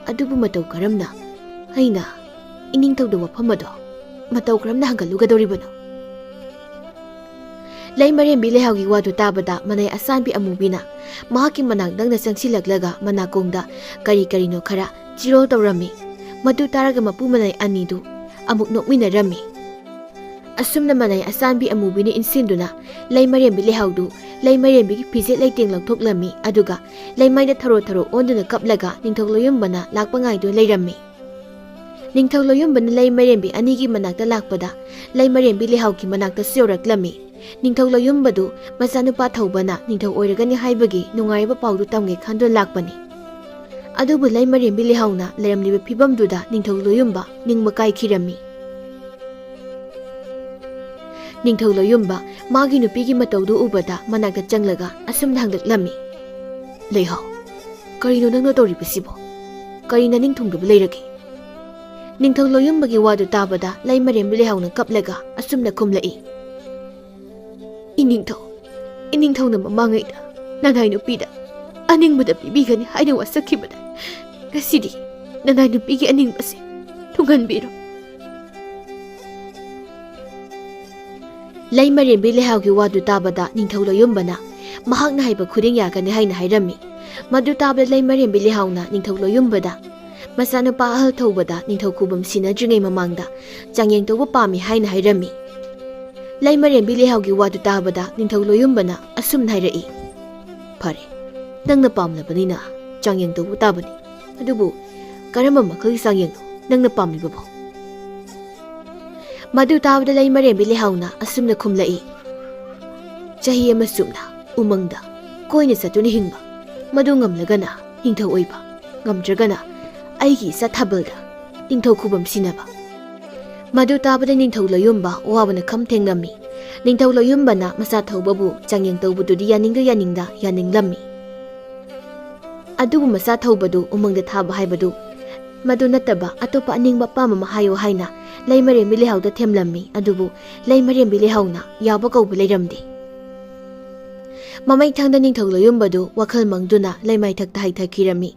ꯑꯗꯨꯕꯨ ꯃꯇꯧ ꯀꯔꯝꯅ ꯑꯩꯅ ꯏꯅꯤꯡꯊꯧꯗ ꯋꯥꯐꯝ ꯑꯗꯣ ꯃꯇꯧ ꯀꯔꯝꯅ ꯍꯪꯒꯠꯂꯨꯒꯗꯧꯔꯤꯕꯅꯣ?" ꯂꯩꯃꯔꯦꯝꯕꯤ ꯂꯩꯍꯥꯎꯒꯤ ꯋꯥꯗꯨ ꯇꯥꯕꯗ ꯃꯅꯥꯏ ꯑꯁꯥꯟꯕꯤ ꯑꯃꯨꯕꯤꯅ ꯃꯍꯥꯛꯀꯤ ꯃꯅꯥꯛ ꯅꯛꯅ ꯆꯪꯁꯤꯜꯂꯛꯂꯒ ꯃꯅꯥꯀꯣꯡꯗ ꯀꯔꯤ ꯀꯔꯤꯅꯣ ꯈꯔ ꯆꯤꯔꯣꯜ ꯇꯧꯔꯝꯃꯤ꯫ ꯃꯗꯨ ꯇꯥꯔꯒ ꯃꯄꯨ ꯃꯅꯥꯏ ꯑꯅꯤꯗꯨ ꯑꯃꯨꯛ ꯅꯣꯛꯃꯤꯟꯅꯔꯝꯃꯤ꯫ ꯑꯁꯨꯝꯅ ꯃꯅꯥꯏ ꯑꯁꯥꯟꯕꯤ ꯑꯃꯨꯕꯤꯅ ꯏꯟꯁꯤꯟꯗꯨꯅ ꯂꯩꯃꯔꯦꯝꯕꯤ ꯂꯩꯍꯥꯎꯗꯨ ꯂꯩꯃꯔꯦꯝꯕꯤꯒꯤ ꯐꯤꯖꯦꯠ ꯂꯩꯇꯦꯡ ꯂꯧꯊꯣꯛꯂꯝꯃꯤ꯫ ꯑꯗꯨꯒ ꯂꯩꯃꯥꯏꯗ ꯊꯔꯣ ꯊꯔꯣ ꯑꯣꯟꯗꯨꯅ ꯀꯞꯂꯒ ꯅꯤꯡꯊꯧ ꯂꯣꯌꯨꯝꯕꯅ ꯂꯥꯛꯄ ꯉꯥꯏꯗꯨꯅ ꯂꯩꯔꯝꯃꯤ꯫ ꯅꯤꯡꯊꯧ ꯂꯣꯌꯨꯝꯕꯅ ꯂꯩꯃꯔꯦꯝꯕꯤ ꯑꯅꯤꯒꯤ ꯃꯅꯥꯛꯇ ꯂꯥꯛꯄꯗ ꯂꯩꯃꯔꯦꯝꯕꯤ ꯂꯩꯍꯥꯎꯒꯤ ꯃꯅꯥꯛꯇꯁꯨ ꯌꯧꯔꯛꯂꯝꯃꯤ꯫ ꯅꯤꯡꯊꯧ ꯂꯣꯌꯨꯝꯕꯗꯨ ꯃꯆꯥꯅꯨꯄꯥ ꯊꯧꯕꯅ ꯅꯤꯡꯊꯧ ꯑꯣꯏꯔꯒꯅꯤ ꯍꯥꯏꯕꯒꯤ ꯅꯨꯡꯉꯥꯏꯔꯕ ꯄꯥꯎꯗꯨ ꯇꯝꯒꯦ ꯈꯟꯗꯨꯅ ꯂꯥꯛꯄꯅꯤ꯫ ꯑꯗꯨꯕꯨ ꯂꯩꯃꯔꯦꯝꯕꯤ ꯂꯩꯍꯥꯎꯅ ꯂꯩꯔꯝꯂꯤꯕ ꯐꯤꯕꯝꯗꯨꯗ ꯅꯤꯡꯊꯧ ꯂꯣꯌꯨꯝꯕ ꯅꯤꯡꯕ ꯀꯥꯏꯈꯤꯔꯝꯃꯤ꯫ ꯅꯤꯡꯊꯧ ꯂꯣꯌꯨꯝꯕ ꯃꯥꯒꯤ ꯅꯨꯄꯤꯒꯤ ꯃꯇꯧꯗꯨ ꯎꯕꯗ ꯃꯅꯥꯛꯇ ꯆꯪꯂꯒ ꯑꯁꯨꯝꯅ ꯍꯪꯂꯛꯂꯝꯃꯤ, "ꯂꯩꯍꯥꯎ, ꯀꯔꯤꯅꯣ ꯅꯪꯅ ꯇꯧꯔꯤꯕꯁꯤꯕꯣ? ꯀꯔꯤ ꯅꯅꯤꯡ ꯊꯨꯡꯗꯕ ꯂꯩꯔꯒꯦ?" ꯅꯤꯡꯊꯧ ꯂꯣꯌꯨꯝꯕꯒꯤ ꯋꯥꯗꯨ ꯇꯥꯕꯗ ꯂꯩꯃꯔꯦꯝꯕꯤ ꯂꯩꯍꯥꯎꯅ ꯀꯞꯂꯒ ꯑꯁꯨꯝꯅ ꯈꯨꯝꯂꯛꯏ, "ꯏꯅꯤꯡꯊꯧ, ꯏꯅꯤꯡꯊꯧꯅ ꯃꯃꯥꯡꯉꯩꯗ ꯅꯅꯥꯏ ꯅꯨꯄꯤꯗ ꯑꯅꯤꯡꯕꯗ ꯄꯤꯕꯤꯒꯅꯤ ꯍꯥꯏꯅ ꯋꯥꯁꯛꯈꯤꯕꯗ, ꯉꯁꯤꯗꯤ ꯅꯅꯥꯏ ꯅꯨꯄꯤꯒꯤ ꯑꯅꯤꯡꯕꯁꯦ ꯊꯨꯡꯍꯟꯕꯤꯔꯣ꯫ ꯂꯩꯃꯔꯦꯝꯕꯤ ꯂꯩꯍꯥꯎꯒꯤ ꯋꯥꯗꯨ ꯇꯥꯕꯗ ꯅꯤꯡꯊꯧ ꯂꯣꯌꯨꯝꯕꯅ ꯃꯍꯥꯛꯅ ꯍꯥꯏꯕ ꯈꯨꯗꯤꯡ ꯌꯥꯒꯅꯤ ꯍꯥꯏꯅ ꯍꯥꯏꯔꯝꯃꯤ꯫ ꯃꯗꯨ ꯇꯥꯕꯗ ꯂꯩꯃꯔꯦꯝꯕꯤ ꯂꯩꯍꯥꯎꯅ ꯅꯤꯡꯊꯧ ꯂꯣꯌꯨꯝꯕꯗ ꯃꯆꯥꯅꯨꯄꯥ ꯑꯍꯜ ꯊꯧꯕꯗ ꯅꯤꯡꯊꯧ ꯈꯨꯕꯝ ꯁꯤꯟꯅꯗ꯭ꯔꯤꯉꯩ ꯃꯃꯥꯡꯗ ꯆꯥꯡꯌꯦꯡ ꯇꯧꯕ ꯄꯥꯝꯃꯤ ꯍꯥꯏꯅ ꯍꯥꯏꯔꯝꯃꯤ꯫ ꯂꯩꯃꯔꯦꯝꯕꯤ ꯂꯩꯍꯥꯎꯒꯤ ꯋꯥꯗꯨ ꯇꯥꯕꯗ ꯅꯤꯡꯊꯧ ꯂꯣꯌꯨꯝꯕꯅ ꯑꯁꯨꯝꯅ ꯍꯥꯏꯔꯛꯏ, "ꯐꯔꯦ, ꯅꯪꯅ ꯄꯥꯝꯂꯕꯅꯤꯅ ꯆꯥꯡꯌꯦꯡ ꯇꯧꯕ ꯇꯥꯕꯅꯤ꯫ ꯑꯗꯨꯕꯨ ꯀꯔꯝꯕ ꯃꯈꯜꯒꯤ ꯆꯥꯡꯌꯦꯡꯅꯣ ꯅꯪꯅ ꯄꯥꯝꯂꯤꯕꯕꯣ?" ꯃꯗꯨ ꯇꯥꯕꯗ ꯂꯩꯃꯔꯦꯝꯕꯤ ꯂꯩꯍꯥꯎꯅ ꯑꯁꯨꯝꯅ ꯈꯨꯝꯂꯛꯏ, "ꯆꯍꯤ ꯑꯃ ꯆꯨꯞꯅ ꯎꯃꯪꯗ ꯀꯣꯏꯅ ꯆꯠꯇꯨꯅ ꯍꯤꯡꯕ, ꯃꯗꯨ ꯉꯝꯂꯒꯅ ꯅꯤꯡꯊꯧ ꯑꯣꯏꯕ, ꯉꯝꯗ꯭ꯔꯒꯅ ꯑꯩꯒꯤ ꯏꯆꯥ ꯊꯥꯕꯜꯗ ꯅꯤꯡꯊꯧ ꯈꯨꯕꯝ ꯁꯤꯟꯅꯕ꯫" ꯃꯗꯨ ꯇꯥꯕꯗ ꯅꯤꯡꯊꯧ ꯂꯣꯌꯨꯝꯕ ꯑꯋꯥꯕꯅ ꯈꯝ ꯊꯦꯡꯂꯝꯃꯤ꯫ ꯅꯤꯡꯊꯧ ꯂꯣꯌꯨꯝꯕꯅ ꯃꯆꯥ ꯊꯧꯕꯕꯨ ꯆꯥꯡꯌꯦꯡ ꯇꯧꯕꯗꯨꯗꯤ ꯌꯥꯅꯤꯡꯗ ꯌꯥꯅꯤꯡꯗ ꯌꯥꯅꯤꯡꯂꯝꯃꯤ꯫ ꯑꯗꯨꯕꯨ ꯃꯆꯥ ꯊꯧꯕꯗꯨ ꯎꯃꯪꯗ ꯊꯥꯕ ꯍꯥꯏꯕꯗꯨ ꯃꯗꯨ ꯅꯠꯇꯕ ꯑꯇꯣꯞꯄ ꯑꯅꯤꯡꯕ ꯑꯄꯥꯝꯕ ꯑꯃ ꯍꯥꯏꯌꯨ ꯍꯥꯏꯅ ꯂꯩꯃꯔꯦꯝꯕꯤ ꯂꯩꯍꯥꯎꯗ ꯊꯦꯝꯂꯝꯃꯤ꯫ ꯑꯗꯨꯕꯨ ꯂꯩꯃꯔꯦꯝꯕꯤ ꯂꯩꯍꯥꯎꯅ ꯌꯥꯕ ꯀꯧꯕ ꯂꯩꯔꯝꯗꯦ꯫ ꯃꯃꯩꯊꯪꯗ ꯅꯤꯡꯊꯧ ꯂꯣꯌꯨꯝꯕꯗꯨ ꯋꯥꯈꯜ ꯃꯪꯗꯨꯅ ꯂꯩꯃꯥꯏꯊꯛꯇ ꯍꯥꯏꯊꯈꯤꯔꯝꯃꯤ꯫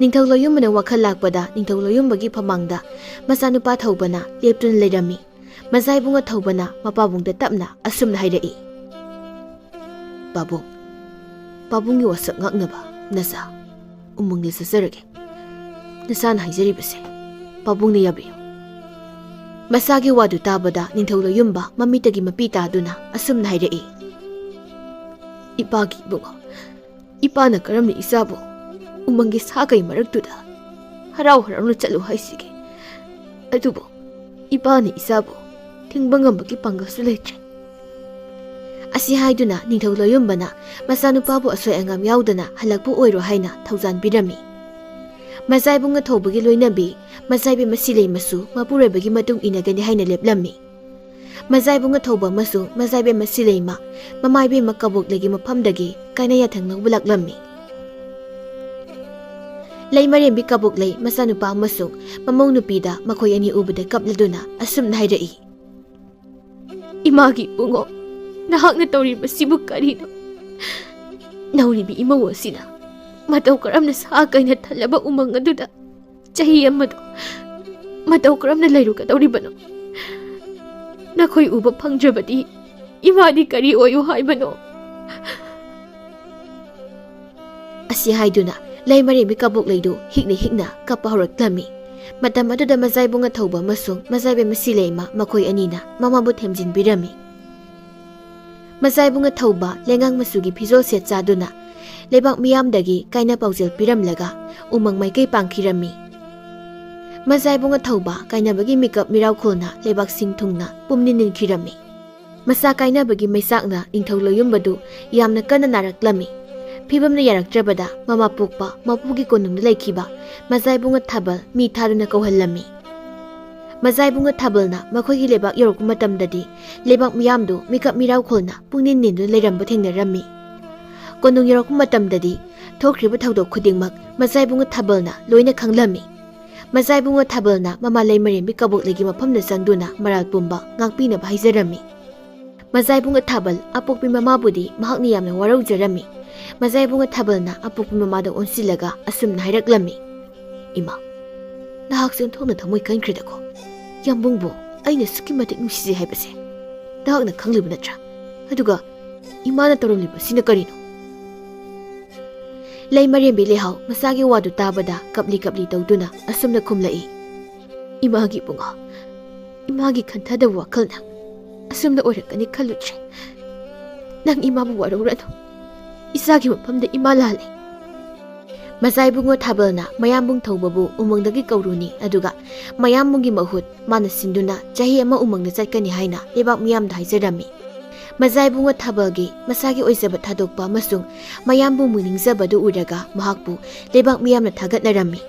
ꯅꯤꯡꯊꯧ ꯂꯣꯌꯨꯝꯕꯅ ꯋꯥꯈꯜ ꯂꯥꯛꯄꯗ ꯅꯤꯡꯊꯧ ꯂꯣꯌꯨꯝꯕꯒꯤ ꯐꯃꯥꯡꯗ ꯃꯆꯥꯅꯨꯄꯥ ꯊꯧꯕꯅ ꯂꯦꯞꯇꯨꯅ ꯂꯩꯔꯝꯃꯤ꯫ ꯃꯖꯥꯏꯕꯨꯡ ꯑꯊꯧꯕꯅ ꯃꯄꯥꯕꯨꯡꯗ ꯇꯞꯅ ꯑꯁꯨꯝꯅ ꯍꯥꯏꯔꯛꯏ, "ꯄꯥꯕꯨꯡ, ꯄꯥꯕꯨꯡꯒꯤ ꯋꯥꯁꯛ ꯉꯥꯛꯅꯕ ꯅꯆꯥ ꯎꯃꯪꯗ ꯆꯠꯆꯔꯒꯦ꯫ ꯅꯆꯥꯅ ꯍꯥꯏꯖꯔꯤꯕꯁꯦ ꯄꯥꯕꯨꯡꯅ ꯌꯥꯕꯤꯌꯨ꯫" ꯃꯆꯥꯒꯤ ꯋꯥꯗꯨ ꯇꯥꯕꯗ ꯅꯤꯡꯊꯧ ꯂꯣꯌꯨꯝꯕ ꯃꯃꯤꯠꯇꯒꯤ ꯃꯄꯤ ꯇꯥꯗꯨꯅ ꯑꯁꯨꯝꯅ ꯍꯥꯏꯔꯛꯏ, "ꯏꯄꯥꯒꯤ ꯏꯕꯨꯡꯉꯣ, ꯏꯄꯥꯅ ꯀꯔꯝꯅ ꯏꯆꯥꯕꯨ ꯎꯃꯪꯒꯤ ꯁꯥ ꯀꯩ ꯃꯔꯛꯇꯨꯗ ꯍꯔꯥꯎ ꯍꯔꯥꯎꯅ ꯆꯠꯂꯨ ꯍꯥꯏꯁꯤꯒꯦ? ꯑꯗꯨꯕꯨ ꯏꯄꯥꯅ ꯏꯆꯥꯕꯨ ꯊꯤꯡꯕ ꯉꯝꯕꯒꯤ ꯄꯥꯡꯒꯜꯁꯨ ꯂꯩꯇ꯭ꯔꯦ꯫" ꯑꯁꯤ ꯍꯥꯏꯗꯨꯅ ꯅꯤꯡꯊꯧ ꯂꯣꯌꯨꯝꯕꯅ ꯃꯆꯥꯅꯨꯄꯥꯕꯨ ꯑꯁꯣꯏ ꯑꯉꯥꯝ ꯌꯥꯎꯗꯅ ꯍꯜꯂꯛꯄ ꯑꯣꯏꯔꯣ ꯍꯥꯏꯅ ꯊꯧꯖꯥꯟ ꯄꯤꯔꯝꯃꯤ꯫ ꯃꯖꯥꯏꯕꯨꯡ ꯑꯊꯧꯕꯒꯤ ꯂꯣꯏꯅꯕꯤ ꯃꯖꯥꯏꯕꯦꯝꯃ ꯁꯤꯂꯩꯃꯁꯨ ꯃꯄꯨꯔꯣꯏꯕꯒꯤ ꯃꯇꯨꯡ ꯏꯟꯅꯒꯅꯤ ꯍꯥꯏꯅ ꯂꯦꯞꯂꯝꯃꯤ꯫ ꯃꯖꯥꯏꯕꯨꯡ ꯑꯊꯧꯕ ꯑꯃꯁꯨꯡ ꯃꯖꯥꯏꯕꯦꯝꯃ ꯁꯤꯂꯩꯃ ꯃꯃꯥꯏꯕꯦꯝꯃ ꯀꯕꯣꯛꯂꯩꯒꯤ ꯃꯐꯝꯗꯒꯤ ꯀꯥꯏꯅ ꯌꯥꯊꯪ ꯂꯧꯕ ꯂꯥꯛꯂꯝꯃꯤ꯫ ꯂꯩꯃꯔꯦꯝꯕꯤ ꯀꯕꯣꯛꯂꯩ ꯃꯆꯥꯅꯨꯄꯥ ꯑꯃꯁꯨꯡ ꯃꯃꯧ ꯅꯨꯄꯤꯗ ꯃꯈꯣꯏ ꯑꯅꯤ ꯎꯕꯗ ꯀꯞꯂꯗꯨꯅ ꯑꯁꯨꯝꯅ ꯍꯥꯏꯔꯛꯏ, "ꯏꯃꯥꯒꯤ ꯏꯕꯨꯡꯉꯣ, ꯅꯍꯥꯛꯅ ꯇꯧꯔꯤꯕꯁꯤꯕꯨ ꯀꯔꯤꯅꯣ? ꯅꯧꯔꯤꯕꯤ ꯏꯃꯧ ꯑꯁꯤꯅ ꯃꯇꯧ ꯀꯔꯝꯅ ꯁꯥ ꯀꯩꯅ ꯊꯜꯂꯕ ꯎꯃꯪ ꯑꯗꯨꯗ ꯆꯍꯤ ꯑꯃꯗꯣ ꯃꯇꯧ ꯀꯔꯝꯅ ꯂꯩꯔꯨꯒꯗꯧꯔꯤꯕꯅꯣ? ꯅꯈꯣꯏ ꯎꯕ ꯐꯪꯗ꯭ꯔꯕꯗꯤ ꯏꯃꯥꯗꯤ ꯀꯔꯤ ꯑꯣꯏꯌꯨ ꯍꯥꯏꯕꯅꯣ? ꯑꯁꯤ ꯍꯥꯏꯗꯨꯅ ꯂꯩꯃꯔꯦꯝꯕꯤ ꯀꯕꯣꯛꯂꯩꯗꯨ ꯍꯤꯛꯅ ꯍꯤꯛꯅ ꯀꯞꯄ ꯍꯧꯔꯛꯂꯝꯃꯤ꯫ ꯃꯇꯝ ꯑꯗꯨꯗ ꯃꯖꯥꯏꯕꯨꯡ ꯑꯊꯧꯕ ꯑꯃꯁꯨꯡ ꯃꯖꯥꯏꯕꯦꯝ ꯃꯁꯤꯂꯩꯃ ꯃꯈꯣꯏ ꯑꯅꯤꯅ ꯃꯃꯥꯕꯨ ꯊꯦꯝꯖꯤꯟꯕꯤꯔꯝꯃꯤ꯫ ꯃꯖꯥꯏꯕꯨꯡ ꯑꯊꯧꯕ ꯂꯩꯉꯥꯡ ꯃꯆꯨꯒꯤ ꯐꯤꯖꯣꯜ ꯁꯦꯠ ꯆꯥꯗꯨꯅ ꯂꯩꯕꯥꯛ ꯃꯤꯌꯥꯝꯗꯒꯤ ꯀꯥꯏꯅ ꯄꯥꯎꯖꯦꯜ ꯄꯤꯔꯝꯂꯒ ꯎꯃꯪ ꯃꯥꯏꯀꯩ ꯄꯥꯡꯈꯤꯔꯝꯃꯤ꯫ ꯃꯖꯥꯏꯕꯨꯡ ꯑꯊꯧꯕ ꯀꯥꯏꯅꯕꯒꯤ ꯃꯤꯀꯞ ꯃꯤꯔꯥꯎꯈꯣꯜꯅ ꯂꯩꯕꯥꯛꯁꯤꯡ ꯊꯨꯡꯅ ꯄꯨꯝꯅꯤꯟ ꯅꯤꯟꯈꯤꯔꯝꯃꯤ꯫ ꯃꯆꯥ ꯀꯥꯏꯅꯕꯒꯤ ꯃꯩꯆꯥꯛꯅ ꯅꯤꯡꯊꯧ ꯂꯣꯌꯨꯝꯕꯗꯨ ꯌꯥꯝꯅ ꯀꯟꯅ ꯅꯥꯔꯛꯂꯝꯃꯤ꯫ ꯐꯤꯕꯝꯅ ꯌꯥꯔꯛꯇ꯭ꯔꯕꯗ ꯃꯃꯥ ꯄꯣꯛꯄ ꯃꯄꯨꯒꯤ ꯀꯣꯅꯨꯡꯗ ꯂꯩꯈꯤꯕ ꯃꯖꯥꯏꯕꯨꯡ ꯑꯊꯥꯕꯜ ꯃꯤ ꯊꯥꯗꯨꯅ ꯀꯧꯍꯜꯂꯝꯃꯤ꯫ ꯃꯖꯥꯏꯕꯨꯡ ꯑꯊꯥꯕꯜꯅ ꯃꯈꯣꯏꯒꯤ ꯂꯩꯕꯥꯛ ꯌꯧꯔꯛꯄ ꯃꯇꯝꯗꯗꯤ ꯂꯩꯕꯥꯛ ꯃꯤꯌꯥꯝꯗꯨ ꯃꯤꯀꯞ ꯃꯤꯔꯥꯎꯈꯣꯜꯅ ꯄꯨꯡꯅꯤꯟ ꯅꯤꯟꯗꯨꯅ ꯂꯩꯔꯝꯕ ꯊꯦꯡꯅꯔꯝꯃꯤ꯫ ꯀꯣꯅꯨꯡ ꯌꯧꯔꯛꯄ ꯃꯇꯝꯗꯗꯤ ꯊꯣꯛꯈ꯭ꯔꯤꯕ ꯊꯧꯗꯣꯛ ꯈꯨꯗꯤꯡꯃꯛ ꯃꯖꯥꯏꯕꯨꯡ ꯑꯊꯥꯕꯜꯅ ꯂꯣꯏꯅ ꯈꯪꯂꯝꯃꯤ꯫ ꯃꯖꯥꯏꯕꯨꯡ ꯑꯊꯥꯕꯜꯅ ꯃꯃꯥ ꯂꯩꯃꯔꯦꯝꯕꯤ ꯀꯕꯣꯛꯂꯩꯒꯤ ꯃꯐꯝꯗ ꯆꯪꯗꯨꯅ ꯃꯔꯥꯜ ꯄꯨꯝꯕ ꯉꯥꯛꯄꯤꯅꯕ ꯍꯥꯏꯖꯔꯝꯃꯤ꯫ ꯃꯖꯥꯏꯕꯨꯡ ꯑꯊꯥꯕꯜ ꯑꯄꯣꯛꯄꯤ ꯃꯃꯥꯕꯨꯗꯤ ꯃꯍꯥꯛꯅ ꯌꯥꯝꯅ ꯋꯥꯔꯧꯖꯔꯝꯃꯤ꯫ ꯃꯖꯥꯏꯕꯨꯡ ꯑꯊꯥꯕꯜꯅ ꯑꯄꯣꯛꯄꯤ ꯃꯃꯥꯗ ꯑꯣꯟꯁꯤꯜꯂꯒ ꯑꯁꯨꯝꯅ ꯍꯥꯏꯔꯛꯂꯝꯃꯤ, "ꯏꯃꯥ, ꯅꯍꯥꯛꯁꯦ ꯑꯣꯟꯊꯣꯛꯅ ꯊꯃꯣꯏ ꯀꯟꯈ꯭ꯔꯦꯗꯀꯣ꯫ ꯌꯥꯝꯕꯨꯡꯕꯨ ꯑꯩꯅ ꯑꯁꯨꯛꯀꯤ ꯃꯇꯤꯛ ꯅꯨꯡꯁꯤꯖꯩ ꯍꯥꯏꯕꯁꯦ ꯅꯍꯥꯛꯅ ꯈꯪꯂꯤꯕ ꯅꯠꯇ꯭ꯔꯥ? ꯑꯗꯨꯒ ꯏꯃꯥꯅ ꯇꯧꯔꯝꯂꯤꯕꯁꯤꯅ ꯀꯔꯤꯅꯣ?" ꯂꯩꯃꯔꯦꯝꯕꯤ ꯂꯩꯍꯥꯎ ꯃꯆꯥꯒꯤ ꯋꯥꯗꯨ ꯇꯥꯕꯗ ꯀꯞꯂꯤ ꯀꯞꯂꯤ ꯇꯧꯗꯨꯅ ꯑꯁꯨꯝꯅ ꯈꯨꯝꯂꯛꯏ, "ꯏꯃꯥꯒꯤ ꯏꯕꯨꯡꯉꯣ, ꯏꯃꯥꯒꯤ ꯈꯟꯊꯗꯕ ꯋꯥꯈꯜꯅ ꯑꯁꯨꯝꯅ ꯑꯣꯏꯔꯛꯀꯅꯤ ꯈꯜꯂꯨꯗ꯭ꯔꯦ꯫ ꯅꯪ ꯏꯃꯥꯕꯨ ꯋꯥꯔꯧꯔꯅꯨ꯫ ꯏꯆꯥꯒꯤ ꯃꯐꯝꯗ ꯏꯃꯥ ꯂꯥꯜꯂꯦ꯫" ꯃꯖꯥꯏꯕꯨꯡ ꯑꯊꯥꯕꯜꯅ ꯃꯌꯥꯝꯕꯨꯡ ꯊꯧꯕꯕꯨ ꯎꯃꯪꯗꯒꯤ ꯀꯧꯔꯨꯅꯤ, ꯑꯗꯨꯒ ꯃꯌꯥꯝꯕꯨꯡꯒꯤ ꯃꯍꯨꯠ ꯃꯥꯅ ꯁꯤꯟꯗꯨꯅ ꯆꯍꯤ ꯑꯃ ꯎꯃꯪꯗ ꯆꯠꯀꯅꯤ ꯍꯥꯏꯅ ꯂꯩꯕꯥꯛ ꯃꯤꯌꯥꯝꯗ ꯍꯥꯏꯖꯔꯝꯃꯤ꯫ ꯃꯖꯥꯏꯕꯨꯡ ꯑꯊꯥꯕꯜꯒꯤ ꯃꯁꯥꯒꯤ ꯑꯣꯏꯖꯕ ꯊꯥꯗꯣꯛꯄ ꯑꯃꯁꯨꯡ ꯃꯌꯥꯝꯕꯨꯡꯕꯨ ꯅꯤꯡꯖꯕꯗꯨ ꯎꯔꯒ ꯃꯍꯥꯛꯄꯨ ꯂꯩꯕꯥꯛ ꯃꯤꯌꯥꯝꯅ ꯊꯥꯒꯠꯅꯔꯝꯃꯤ꯫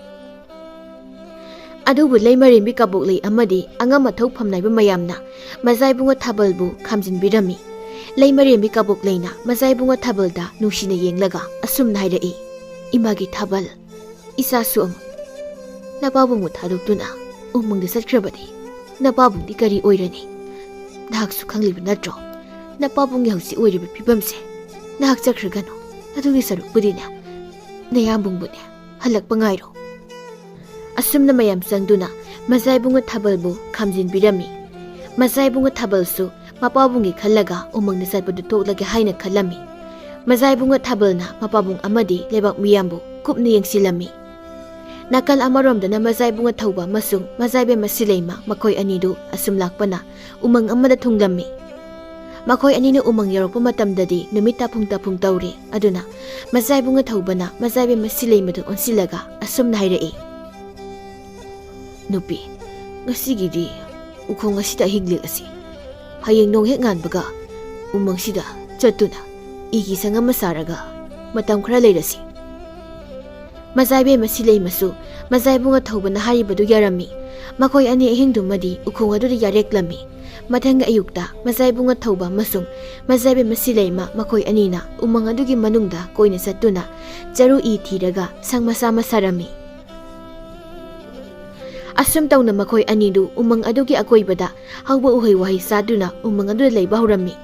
ꯑꯗꯨꯕꯨ ꯂꯩꯃꯔꯦꯝꯕꯤ ꯀꯕꯣꯛꯂꯩ ꯑꯃꯗꯤ ꯑꯉꯝ ꯑꯊꯧ ꯐꯝꯅꯥꯏꯕ ꯃꯌꯥꯝꯅ ꯃꯖꯥꯏꯕꯨꯡ ꯑꯊꯥꯕꯜꯕꯨ ꯈꯥꯝꯖꯤꯟꯕꯤꯔꯝꯃꯤ꯫ ꯂꯩꯃꯔꯦꯝꯕꯤ ꯀꯕꯣꯛꯂꯩꯅ ꯃꯖꯥꯏꯕꯨꯡ ꯑꯊꯥꯕꯜꯗ ꯅꯨꯡꯁꯤꯅ ꯌꯦꯡꯂꯒ ꯑꯁꯨꯝꯅ ꯍꯥꯏꯔꯛꯏ, "ꯏꯃꯥꯒꯤ ꯊꯥꯕꯜ, ꯏꯆꯥꯁꯨ ꯑꯃꯨꯛ ꯅꯄꯥꯕꯨꯡꯕꯨ ꯊꯥꯗꯣꯛꯇꯨꯅ ꯎꯃꯪꯗ ꯆꯠꯈ꯭ꯔꯕꯗꯤ ꯅꯄꯥꯕꯨꯡꯗꯤ ꯀꯔꯤ ꯑꯣꯏꯔꯅꯤ? ꯅꯍꯥꯛꯁꯨ ꯈꯪꯂꯤꯕ ꯅꯠꯇ꯭ꯔꯣ? ꯅꯄꯥꯕꯨꯡꯒꯤ ꯍꯧꯖꯤꯛ ꯑꯣꯏꯔꯤꯕ ꯐꯤꯕꯝꯁꯦ ꯅꯍꯥꯛ ꯆꯠꯈ꯭ꯔꯒꯅꯨ꯫ ꯑꯗꯨꯒꯤ ꯁꯔꯨꯛꯄꯨꯗꯤꯅꯦ, ꯅꯌꯥꯝꯕꯨꯡꯕꯨꯅꯦ ꯍꯜꯂꯛꯄ ꯉꯥꯏꯔꯣ꯫ ꯑꯁꯨꯝꯅ ꯃꯌꯥꯝ ꯆꯪꯗꯨꯅ ꯃꯖꯥꯏꯕꯨꯡꯉ ꯊꯥꯕꯜꯕꯨ ꯈꯥꯝꯖꯤꯟꯕꯤꯔꯝꯃꯤ꯫ ꯃꯖꯥꯏꯕꯨꯡꯉ ꯊꯥꯕꯜꯁꯨ ꯃꯄꯥꯕꯨꯡꯒꯤ ꯈꯜꯂꯒ ꯎꯃꯪꯗ ꯆꯠꯄꯗꯨ ꯇꯣꯛꯂꯒꯦ ꯍꯥꯏꯅ ꯈꯜꯂꯝꯃꯤ꯫ ꯃꯖꯥꯏꯕꯨꯡꯉ ꯊꯥꯕꯜꯅ ꯃꯄꯥꯕꯨꯡ ꯑꯃꯗꯤ ꯂꯩꯕꯥꯛ ꯃꯤꯌꯥꯝꯕꯨ ꯀꯨꯞꯅ ꯌꯦꯡꯁꯤꯜꯂꯝꯃꯤ꯫ ꯅꯥꯀꯜ ꯑꯃꯔꯣꯝꯗꯅ ꯃꯖꯥꯏꯕꯨꯡꯉ ꯊꯧꯕ ꯑꯃꯁꯨꯡ ꯃꯖꯥꯏꯕꯦꯝꯃ ꯁꯤꯂꯩꯃ, ꯃꯈꯣꯏ ꯑꯅꯤꯗꯨ ꯑꯁꯨꯝ ꯂꯥꯛꯄꯅ ꯎꯃꯪ ꯑꯃꯗ ꯊꯨꯡꯂꯝꯃꯤ꯫ ꯃꯈꯣꯏ ꯑꯅꯤꯅ ꯎꯃꯪ ꯌꯧꯔꯛꯄ ꯃꯇꯝꯗꯗꯤ ꯅꯨꯃꯤꯠ ꯇꯥꯐꯨꯡ ꯇꯥꯐꯨꯡ ꯇꯧꯔꯦ꯫ ꯑꯗꯨꯅ ꯃꯖꯥꯏꯕꯨꯡꯉ ꯊꯧꯕꯅ ꯃꯖꯥꯏꯕꯦꯝꯃ ꯁꯤꯂꯩꯃꯗꯨ ꯑꯣꯟꯁꯤꯜꯂꯒ ꯑꯁꯨꯝꯅ ꯍꯥꯏꯔꯛꯏ, "ꯅꯨꯄꯤ, ꯉꯁꯤꯒꯤꯗꯤ ꯎꯈꯣꯡ ꯑꯁꯤꯗ ꯑꯍꯤꯡ ꯂꯦꯛꯂꯁꯤ꯫ ꯍꯌꯦꯡ ꯅꯣꯡ ꯍꯦꯛ ꯉꯥꯟꯕꯒ ꯎꯃꯪꯁꯤꯗ ꯆꯠꯇꯨꯅ ꯏꯒꯤ ꯁꯪ ꯑꯃ ꯁꯥꯔꯒ ꯃꯇꯝ ꯈꯔ ꯂꯩꯔꯁꯤ꯫" ꯃꯖꯥꯏꯕꯦꯝꯃ ꯁꯤꯂꯩꯃꯁꯨ ꯃꯖꯥꯏꯕꯨꯡꯉ ꯊꯧꯕꯅ ꯍꯥꯏꯔꯤꯕꯗꯨ ꯌꯥꯔꯝꯃꯤ꯫ ꯃꯈꯣꯏ ꯑꯅꯤ ꯑꯍꯤꯡꯗꯨꯃꯗꯤ ꯎꯈꯣꯡ ꯑꯗꯨꯗ ꯌꯥꯔꯦꯛꯂꯝꯃꯤ꯫ ꯃꯊꯪꯒꯤ ꯑꯌꯨꯛꯇ ꯃꯖꯥꯏꯕꯨꯡꯉ ꯊꯧꯕ ꯑꯃꯁꯨꯡ ꯃꯖꯥꯏꯕꯦꯝꯃ ꯁꯤꯂꯩꯃ, ꯃꯈꯣꯏ ꯑꯅꯤꯅ ꯎꯃꯪ ꯑꯗꯨꯒꯤ ꯃꯅꯨꯡꯗ ꯀꯣꯏꯅ ꯆꯠꯇꯨꯅ ꯆꯔꯨ ꯏ ꯊꯤꯔꯒ ꯁꯪ ꯃꯆꯥ ꯑꯃ ꯁꯥꯔꯝꯃꯤ꯫ ꯑꯁꯨꯝ ꯇꯧꯅ ꯃꯈꯣꯏ ꯑꯅꯤꯗꯨ ꯎꯃꯪ ꯑꯗꯨꯒꯤ ꯑꯀꯣꯏꯕꯗ ꯍꯧꯕ ꯎꯍꯩ ꯋꯥꯍꯩ ꯆꯥꯗꯨꯅ ꯎꯃꯪ ꯑꯗꯨꯗ ꯂꯩꯕ ꯍꯧꯔꯝꯃꯤ꯫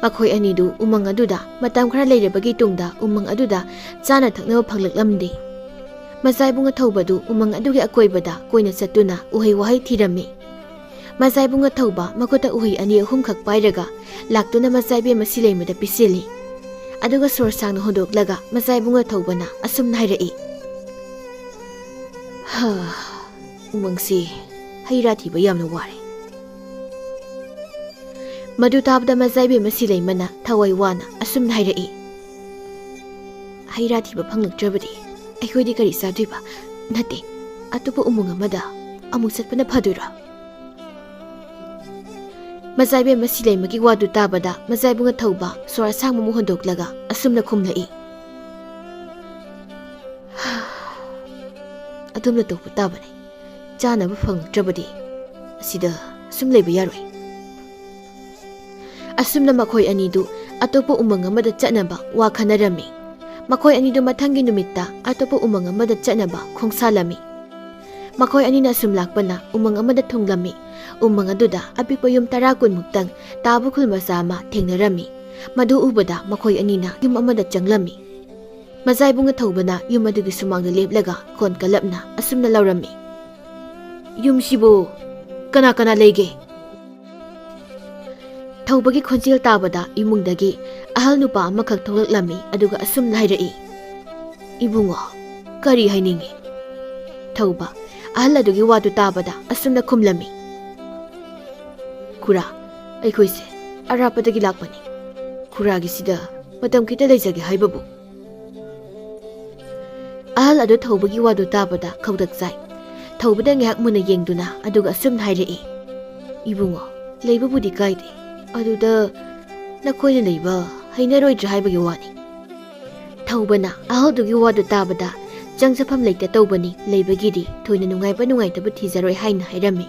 ꯃꯈꯣꯏ ꯑꯅꯤꯗꯨ ꯎꯃꯪ ꯑꯗꯨꯗ ꯃꯇꯝ ꯈꯔ ꯂꯩꯔꯕꯒꯤ ꯇꯨꯡꯗ ꯎꯃꯪ ꯑꯗꯨꯗ ꯆꯥꯅ ꯊꯛꯅꯕ ꯐꯪꯂꯛꯂꯝꯗꯦ꯫ ꯃꯖꯥꯏꯕꯨꯡꯉ ꯊꯧꯕꯗꯨ ꯎꯃꯪ ꯑꯗꯨꯒꯤ ꯑꯀꯣꯏꯕꯗ ꯀꯣꯏꯅ ꯆꯠꯇꯨꯅ ꯎꯍꯩ ꯋꯥꯍꯩ ꯊꯤꯔꯝꯃꯤ꯫ ꯃꯖꯥꯏꯕꯨꯡꯉ ꯊꯧꯕ ꯃꯈꯨꯠꯇ ꯎꯍꯩ ꯑꯅꯤ ꯑꯍꯨꯝꯈꯛ ꯄꯥꯏꯔꯒ ꯂꯥꯛꯇꯨꯅ ꯃꯖꯥꯏꯕꯦꯝꯃ ꯁꯤꯂꯩꯃꯗ ꯄꯤꯁꯤꯜꯂꯤ꯫ ꯑꯗꯨꯒ ꯁꯣꯔ ꯁꯥꯡꯅ ꯍꯣꯟꯗꯣꯛꯂꯒ ꯃꯖꯥꯏꯕꯨꯡꯉ ꯊꯧꯕꯅ ꯑꯁꯨꯝꯅ ꯍꯥꯏꯔꯛꯏ, "ꯍꯥ, ꯎꯃꯪꯁꯤ ꯍꯩ ꯔꯥ ꯊꯤꯕ ꯌꯥꯝꯅ ꯋꯥꯔꯦ꯫" ꯃꯗꯨ ꯇꯥꯕꯗ ꯃꯖꯥꯏꯕꯦꯝꯃ ꯁꯤꯂꯩꯃꯅ ꯊꯋꯥꯏ ꯋꯥꯅ ꯑꯁꯨꯝꯅ ꯍꯥꯏꯔꯛꯏ, "ꯍꯩ ꯔꯥ ꯊꯤꯕ ꯐꯪꯂꯛꯇ꯭ꯔꯕꯗꯤ ꯑꯩꯈꯣꯏꯗꯤ ꯀꯔꯤ ꯆꯥꯗꯣꯏꯕ? ꯅꯠꯇꯦ, ꯑꯇꯣꯞꯄ ꯎꯃꯪ ꯑꯃꯗ ꯑꯃꯨꯛ ꯆꯠꯄꯅ ꯐꯗꯣꯏꯔꯣ?" ꯃꯖꯥꯏꯕꯦꯝꯃ ꯁꯤꯂꯩꯃꯒꯤ ꯋꯥꯗꯨ ꯇꯥꯕꯗ ꯃꯖꯥꯏꯕꯨꯡꯉ ꯊꯧꯕ ꯁꯣꯔ ꯑꯁꯥꯡꯕ ꯑꯃ ꯍꯣꯟꯗꯣꯛꯂꯒ ꯑꯁꯨꯝꯅ ꯈꯨꯝꯂꯛꯏ, "ꯑꯗꯨꯝꯅ ꯇꯧꯕ ꯇꯥꯕꯅꯤ꯫ ꯆꯥꯅꯕ ꯐꯪꯂꯛꯇ꯭ꯔꯕꯗꯤ ꯑꯁꯤꯗ ꯁꯨꯝ ꯂꯩꯕ ꯌꯥꯔꯣꯏ꯫" ꯑꯁꯨꯝꯅ ꯃꯈꯣꯏ ꯑꯅꯤꯗꯨ ꯑꯇꯣꯞꯄ ꯎꯃꯪ ꯑꯃꯗ ꯆꯠꯅꯕ ꯋꯥ ꯈꯟꯅꯔꯝꯃꯤ꯫ ꯃꯈꯣꯏ ꯑꯅꯤꯗꯨ ꯃꯊꯪꯒꯤ ꯅꯨꯃꯤꯠꯇ ꯑꯇꯣꯞꯄ ꯎꯃꯪ ꯑꯃꯗ ꯆꯠꯅꯕ ꯈꯣꯡꯁꯥꯜꯂꯝꯃꯤ꯫ ꯃꯈꯣꯏ ꯑꯅꯤꯅ ꯑꯁꯨꯝ ꯂꯥꯛꯄꯅ ꯎꯃꯪ ꯑꯃꯗ ꯊꯨꯡꯂꯝꯃꯤ꯫ ꯎꯃꯪ ꯑꯗꯨꯗ ꯑꯄꯤꯛꯄ ꯌꯨꯝ ꯇꯔꯥ ꯀꯨꯟꯃꯨꯛꯇꯪ ꯇꯥꯕ ꯈꯨꯜ ꯃꯆꯥ ꯑꯃ ꯊꯦꯡꯅꯔꯝꯃꯤ꯫ ꯃꯗꯨ ꯎꯕꯗ ꯃꯈꯣꯏ ꯑꯅꯤꯅ ꯌꯨꯝ ꯑꯃꯗ ꯆꯪꯂꯝꯃꯤ꯫ ꯃꯖꯥ ꯏꯕꯨꯡ ꯑꯊꯧꯕꯅ ꯌꯨꯝ ꯑꯗꯨꯒꯤ ꯁꯨꯃꯥꯡꯗ ꯂꯦꯞꯂꯒ ꯈꯣꯟ ꯀꯜꯂꯞꯅ ꯑꯁꯨꯝꯅ ꯂꯥꯎꯔꯝꯃꯤ, "ꯌꯨꯝꯁꯤꯕꯨ ꯀꯅꯥ ꯀꯅꯥ ꯂꯩꯒꯦ?" ꯊꯧꯕꯒꯤ ꯈꯣꯟꯖꯦꯜ ꯇꯥꯕꯗ ꯏꯃꯨꯡꯗꯒꯤ ꯑꯍꯜ ꯅꯨꯄꯥ ꯑꯃꯈꯛ ꯊꯣꯛꯂꯛꯂꯝꯃꯤ, ꯑꯗꯨꯒ ꯑꯁꯨꯝꯅ ꯍꯥꯏꯔꯛꯏ, "ꯏꯕꯨꯡꯉꯣ, ꯀꯔꯤ ꯍꯥꯏꯅꯤꯡꯉꯤ?" ꯊꯧꯕ ꯑꯍꯜ ꯑꯗꯨꯒꯤ ꯋꯥꯗꯨ ꯇꯥꯕꯗ ꯑꯁꯨꯝꯅ ꯈꯨꯝꯂꯝꯃꯤ, "ꯈꯨꯔꯥ, ꯑꯩꯈꯣꯏꯁꯦ ꯑꯔꯥꯞꯄꯗꯒꯤ ꯂꯥꯛꯄꯅꯤ꯫ ꯈꯨꯔꯥꯒꯤꯁꯤꯗ ꯃꯇꯝ ꯈꯤꯇ ꯂꯩꯖꯒꯦ ꯍꯥꯏꯕꯕꯨ?" ꯑꯍꯜ ꯑꯗꯨ ꯊꯧꯕꯒꯤ ꯋꯥꯗꯨ ꯇꯥꯕꯗ ꯈꯧꯇꯛ ꯆꯥꯏ꯫ ꯊꯧꯕꯗ ꯉꯥꯏꯍꯥꯛ ꯃꯨꯟꯅ ꯌꯦꯡꯗꯨꯅ ꯑꯗꯨꯒ ꯑꯁꯨꯝꯅ ꯍꯥꯏꯔꯛꯏ, "ꯏꯕꯨꯡꯉꯣ, ꯂꯩꯕꯕꯨꯗꯤ ꯀꯥꯏꯗꯦ, ꯑꯗꯨꯗ ꯅꯈꯣꯏꯅ ꯂꯩꯕ ꯍꯩꯅꯔꯣꯏꯗ꯭ꯔꯥ ꯍꯥꯏꯕꯒꯤ ꯋꯥꯅꯤ꯫" ꯊꯧꯕꯅ ꯑꯍꯜꯗꯨꯒꯤ ꯋꯥꯗꯨ ꯇꯥꯕꯗ ꯆꯪꯖꯐꯝ ꯂꯩꯇ ꯇꯧꯕꯅꯤ, ꯂꯩꯕꯒꯤꯗꯤ ꯊꯣꯏꯅ ꯅꯨꯡꯉꯥꯏꯕ ꯅꯨꯡꯉꯥꯏꯇꯕ ꯊꯤꯖꯔꯣꯏ ꯍꯥꯏꯅ ꯍꯥꯏꯔꯝꯃꯤ꯫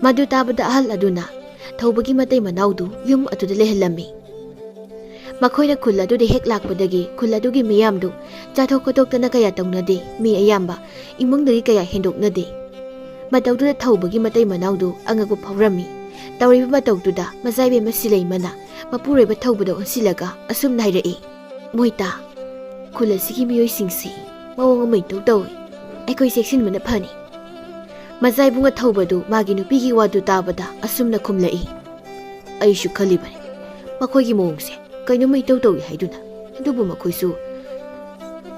ꯃꯗꯨ ꯇꯥꯕꯗ ꯑꯍꯜ ꯑꯗꯨꯅ ꯊꯧꯕꯒꯤ ꯃꯇꯩ ꯃꯅꯥꯎꯗꯨ ꯌꯨꯝ ꯑꯗꯨꯗ ꯂꯩꯍꯜꯂꯝꯃꯤ꯫ ꯃꯈꯣꯏꯅ ꯈꯨꯜ ꯑꯗꯨꯗ ꯍꯦꯛ ꯂꯥꯛꯄꯗꯒꯤ ꯈꯨꯜ ꯑꯗꯨꯒꯤ ꯃꯤꯌꯥꯝꯗꯨ ꯆꯥꯊꯣꯛ ꯈꯣꯠꯇꯣꯛꯇꯅ ꯀꯌꯥ ꯇꯧꯅꯗꯦ, ꯃꯤ ꯑꯌꯥꯝꯕ ꯏꯃꯨꯡꯗꯒꯤ ꯀꯌꯥ ꯍꯦꯟꯗꯣꯛꯅꯗꯦ꯫ ꯃꯇꯧꯗꯨꯗ ꯊꯧꯕꯒꯤ ꯃꯇꯩ ꯃꯅꯥꯎꯗꯨ ꯑꯉꯛꯄ ꯐꯥꯎꯔꯝꯃꯤ꯫ ꯇꯧꯔꯤꯕ ꯃꯇꯧꯗꯨꯗ ꯃꯆꯥꯏꯕꯦꯝꯃ ꯁꯤꯂꯩꯃꯅ ꯃꯄꯨꯔꯣꯏꯕ ꯊꯧꯕꯗ ꯑꯣꯟꯁꯤꯜꯂꯒ ꯑꯁꯨꯝꯅ ꯍꯥꯏꯔꯛꯏ, "ꯃꯣꯏꯇꯥ, ꯈꯨꯜ ꯑꯁꯤꯒꯤ ꯃꯤꯑꯣꯏꯁꯤꯡꯁꯤ ꯃꯑꯣꯡ ꯑꯃ ꯏꯇꯧ ꯇꯧꯏ꯫ ꯑꯩꯈꯣꯏ ꯆꯦꯛꯁꯤꯟꯕꯅ ꯐꯅꯤ꯫" ꯃꯆꯥꯏꯕꯨꯡ ꯑꯊꯧꯕꯗꯨ ꯃꯥꯒꯤ ꯅꯨꯄꯤꯒꯤ ꯋꯥꯗꯨ ꯇꯥꯕꯗ ꯑꯁꯨꯝꯅ ꯈꯨꯝꯂꯛꯏ, "ꯑꯩꯁꯨ ꯈꯜꯂꯤꯕꯅꯤ, ꯃꯈꯣꯏꯒꯤ ꯃꯑꯣꯡꯁꯦ ꯀꯩꯅꯣꯝꯃ ꯏꯇꯧ ꯇꯧꯏ ꯍꯥꯏꯗꯨꯅ꯫ ꯑꯗꯨꯕꯨ ꯃꯈꯣꯏꯁꯨ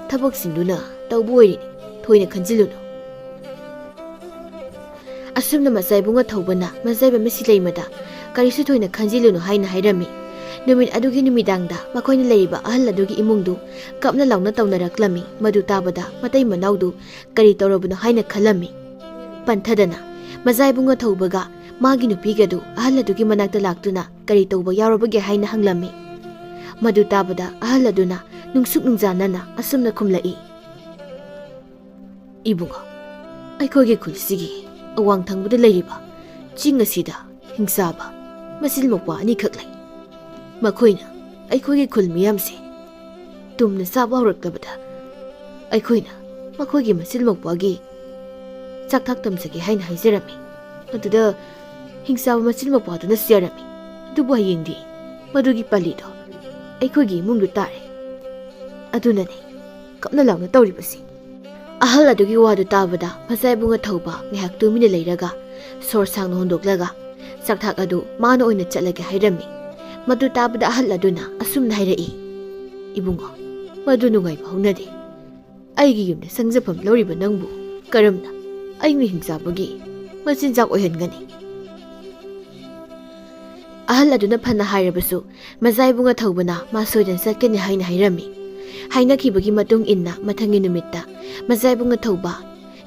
ꯊꯕꯛꯁꯤꯡꯗꯨꯅ ꯇꯧꯕ ꯑꯣꯏꯔꯤꯅꯤ, ꯊꯣꯏꯅ ꯈꯟꯖꯤꯜꯂꯨꯅꯨ꯫" ꯑꯁꯨꯝꯅ ꯃꯆꯥꯏꯕꯨꯡ ꯑꯊꯧꯕꯅ ꯃꯆꯥꯏꯕꯦꯝꯃ ꯁꯤꯂꯩꯃꯗ ꯀꯔꯤꯁꯨ ꯊꯣꯏꯅ ꯈꯟꯖꯤꯜꯂꯨꯅꯨ ꯍꯥꯏꯅ ꯍꯥꯏꯔꯝꯃꯤ꯫ ꯅꯨꯃꯤꯠ ꯑꯗꯨꯒꯤ ꯅꯨꯃꯤꯗꯥꯡꯗ ꯃꯈꯣꯏꯅ ꯂꯩꯔꯤꯕ ꯑꯍꯜ ꯑꯗꯨꯒꯤ ꯏꯃꯨꯡꯗꯨ ꯀꯞꯅ ꯂꯥꯎꯅ ꯇꯧꯅꯔꯛꯂꯝꯃꯤ꯫ ꯃꯗꯨ ꯇꯥꯕꯗ ꯃꯇꯩ ꯃꯅꯥꯎꯗꯨ ꯀꯔꯤ ꯇꯧꯔꯕꯅꯣ ꯍꯥꯏꯅ ꯈꯜꯂꯝꯃꯤ꯫ ꯄꯟꯊꯗꯅ ꯃꯆꯥꯏꯕꯨꯡ ꯑꯊꯧꯕꯒ ꯃꯥꯒꯤ ꯅꯨꯄꯤꯒꯗꯨ ꯑꯍꯜ ꯑꯗꯨꯒꯤ ꯃꯅꯥꯛꯇ ꯂꯥꯛꯇꯨꯅ ꯀꯔꯤ ꯇꯧꯕ ꯌꯥꯎꯔꯕꯒꯦ ꯍꯥꯏꯅ ꯍꯪꯂꯝꯃꯤ꯫ ꯃꯗꯨ ꯇꯥꯕꯗ ꯑꯍꯜ ꯑꯗꯨꯅ ꯅꯨꯡꯁꯨꯛ ꯅꯨꯡꯖꯥꯅꯅ ꯑꯁꯨꯝꯅ ꯈꯨꯝꯂꯛꯏ, "ꯏꯕꯨꯡꯉꯣ, ꯑꯩꯈꯣꯏꯒꯤ ꯈꯨꯜꯁꯤꯒꯤ ꯑꯋꯥꯡ ꯊꯪꯕꯗ ꯂꯩꯔꯤꯕ ꯆꯤꯡ ꯑꯁꯤꯗ ꯍꯤꯡꯆꯥꯕ ꯃꯆꯤꯜ ꯃꯧꯄ꯭ꯋꯥ ꯑꯅꯤꯈꯛ ꯂꯩ꯫ ꯃꯈꯣꯏꯅ ꯑꯩꯈꯣꯏꯒꯤ ꯈꯨꯜ ꯃꯤꯌꯥꯝꯁꯦ ꯇꯨꯝꯅ ꯆꯥꯕ ꯍꯧꯔꯛꯂꯕꯗ ꯑꯩꯈꯣꯏꯅ ꯃꯈꯣꯏꯒꯤ ꯃꯆꯤꯜ ꯃꯧꯄ꯭ꯋꯥꯒꯤ ꯆꯥꯛ ꯊꯥꯛ ꯇꯝꯖꯒꯦ ꯍꯥꯏꯅ ꯍꯥꯏꯖꯔꯝꯃꯤ꯫ ꯑꯗꯨꯗ ꯍꯤꯡꯆꯥꯕ ꯃꯆꯤꯟ ꯃꯧꯄ꯭ꯋꯥꯗꯨꯅ ꯆꯦꯜꯂꯝꯃꯤ꯫ ꯑꯗꯨꯕꯨ ꯍꯌꯦꯡꯗꯤ ꯃꯗꯨꯒꯤ ꯄꯜꯂꯤꯗꯣ ꯑꯩꯈꯣꯏꯒꯤ ꯏꯃꯨꯡꯗꯨ ꯇꯥꯔꯦ꯫ ꯑꯗꯨꯅꯅꯦ ꯀꯞꯅ ꯂꯥꯎꯅ ꯇꯧꯔꯤꯕꯁꯤ꯫ ꯑꯍꯜ ꯑꯗꯨꯒꯤ ꯋꯥꯗꯨ ꯇꯥꯕꯗ ꯃꯆꯥ ꯏꯕꯨꯡ ꯑꯊꯧꯕ ꯉꯥꯏꯍꯥꯛ ꯇꯨꯃꯤꯟꯅ ꯂꯩꯔꯒ ꯁꯣꯔ ꯁꯥꯡꯅ ꯍꯣꯟꯗꯣꯛꯂꯒ ꯆꯥꯛꯊꯥꯛ ꯑꯗꯨ ꯃꯥꯅ ꯑꯣꯏꯅ ꯆꯠꯂꯒꯦ ꯍꯥꯏꯔꯝꯃꯤ꯫ ꯃꯗꯨ ꯇꯥꯕꯗ ꯑꯍꯜ ꯑꯗꯨꯅ ꯑꯁꯨꯝꯅ ꯍꯥꯏꯔꯛꯏ, "ꯏꯕꯨꯡꯉꯣ, ꯃꯗꯨ ꯅꯨꯡꯉꯥꯏꯕ ꯍꯧꯅꯗꯦ꯫ ꯑꯩꯒꯤ ꯌꯨꯝꯗ ꯁꯪꯖꯐꯝ ꯂꯧꯔꯤꯕ ꯅꯪꯕꯨ ꯀꯔꯝꯅ ꯑꯩꯅ ꯍꯤꯡꯆꯥꯕꯒꯤ ꯃꯆꯤꯟꯖꯥꯛ ꯑꯣꯏꯍꯟꯒꯅꯤ?" ꯑꯍꯜ ꯑꯗꯨꯅ ꯐꯅ ꯍꯥꯏꯔꯕꯁꯨ ꯃꯆꯥ ꯏꯕꯨꯡ ꯑꯊꯧꯕꯅ ꯃꯥ ꯁꯣꯏꯗꯅ ꯆꯠꯀꯅꯤ ꯍꯥꯏꯅ ꯍꯥꯏꯔꯝꯃꯤ꯫ ꯍꯥꯏꯅꯈꯤꯕꯒꯤ ꯃꯇꯨꯡ ꯏꯟꯅ ꯃꯊꯪꯒꯤ ꯅꯨꯃꯤꯠꯇ ꯃꯆꯥ ꯏꯕꯨꯡ ꯑꯊꯧꯕ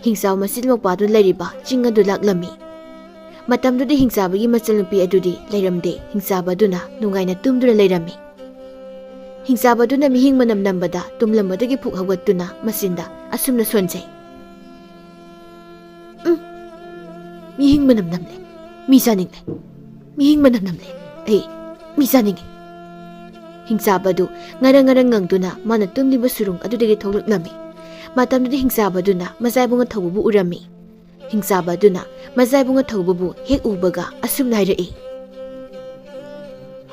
ꯍꯤꯡꯆꯥꯕ ꯃꯆꯤꯟ ꯃꯧꯄ꯭ꯋꯥꯗꯨ ꯂꯩꯔꯤꯕ ꯆꯤꯡ ꯑꯗꯨ ꯂꯥꯛꯂꯝꯃꯤ꯫ ꯃꯇꯝꯗꯨꯗꯤ ꯍꯤꯡꯆꯥꯕꯒꯤ ꯃꯆꯜꯅꯨꯄꯤ ꯑꯗꯨꯗꯤ ꯂꯩꯔꯝꯗꯦ꯫ ꯍꯤꯡꯆꯥꯕ ꯑꯗꯨꯅ ꯅꯨꯡꯉꯥꯏꯅ ꯇꯨꯝꯗꯨꯅ ꯂꯩꯔꯝꯃꯤ꯫ ꯍꯤꯡꯆꯥꯕ ꯑꯗꯨꯅ ꯃꯤꯍꯤꯡ ꯃꯅꯝ ꯅꯝꯕꯗ ꯇꯨꯝꯂꯝꯕꯗꯒꯤ ꯐꯨꯛ ꯍꯧꯒꯠꯇꯨꯅ ꯃꯆꯤꯟꯗ ꯑꯁꯨꯝꯅ ꯁꯣꯟꯖꯩ, "ꯎꯝ, ꯃꯤꯍꯤꯡ ꯃꯅꯝ ꯅꯝꯂꯦ, ꯃꯤ ꯆꯥꯅꯤꯡꯂꯦ, ꯃꯤꯍꯤꯡ ꯃꯅꯝ ꯅꯝꯂꯦ, ꯑꯩ ꯃꯤ ꯆꯥꯅꯤꯡꯉꯤ꯫" ꯍꯤꯡꯆꯥꯕ ꯑꯗꯨ ꯉꯔꯪ ꯉꯔꯪ ꯉꯪꯗꯨꯅ ꯃꯥꯅ ꯇꯨꯝꯂꯤꯕ ꯁꯨꯔꯨꯡ ꯑꯗꯨꯗꯒꯤ ꯊꯣꯛꯂꯛꯂꯝꯃꯤ꯫ ꯃꯇꯝꯗꯨꯗ ꯍꯤꯡꯆꯥꯕ ꯑꯗꯨꯅ ꯃꯆꯥ ꯏꯕꯨꯡ ꯑꯊꯧꯕꯕꯨ ꯎꯔꯝꯃꯤ꯫ ꯍꯤꯡꯆꯥꯕ ꯑꯗꯨꯅ ꯃꯆꯥ ꯏꯕꯨꯡ ꯑꯊꯧꯕꯕꯨ ꯍꯦꯛ ꯎꯕꯒ ꯑꯁꯨꯝꯅ ꯍꯥꯏꯔꯛꯏ,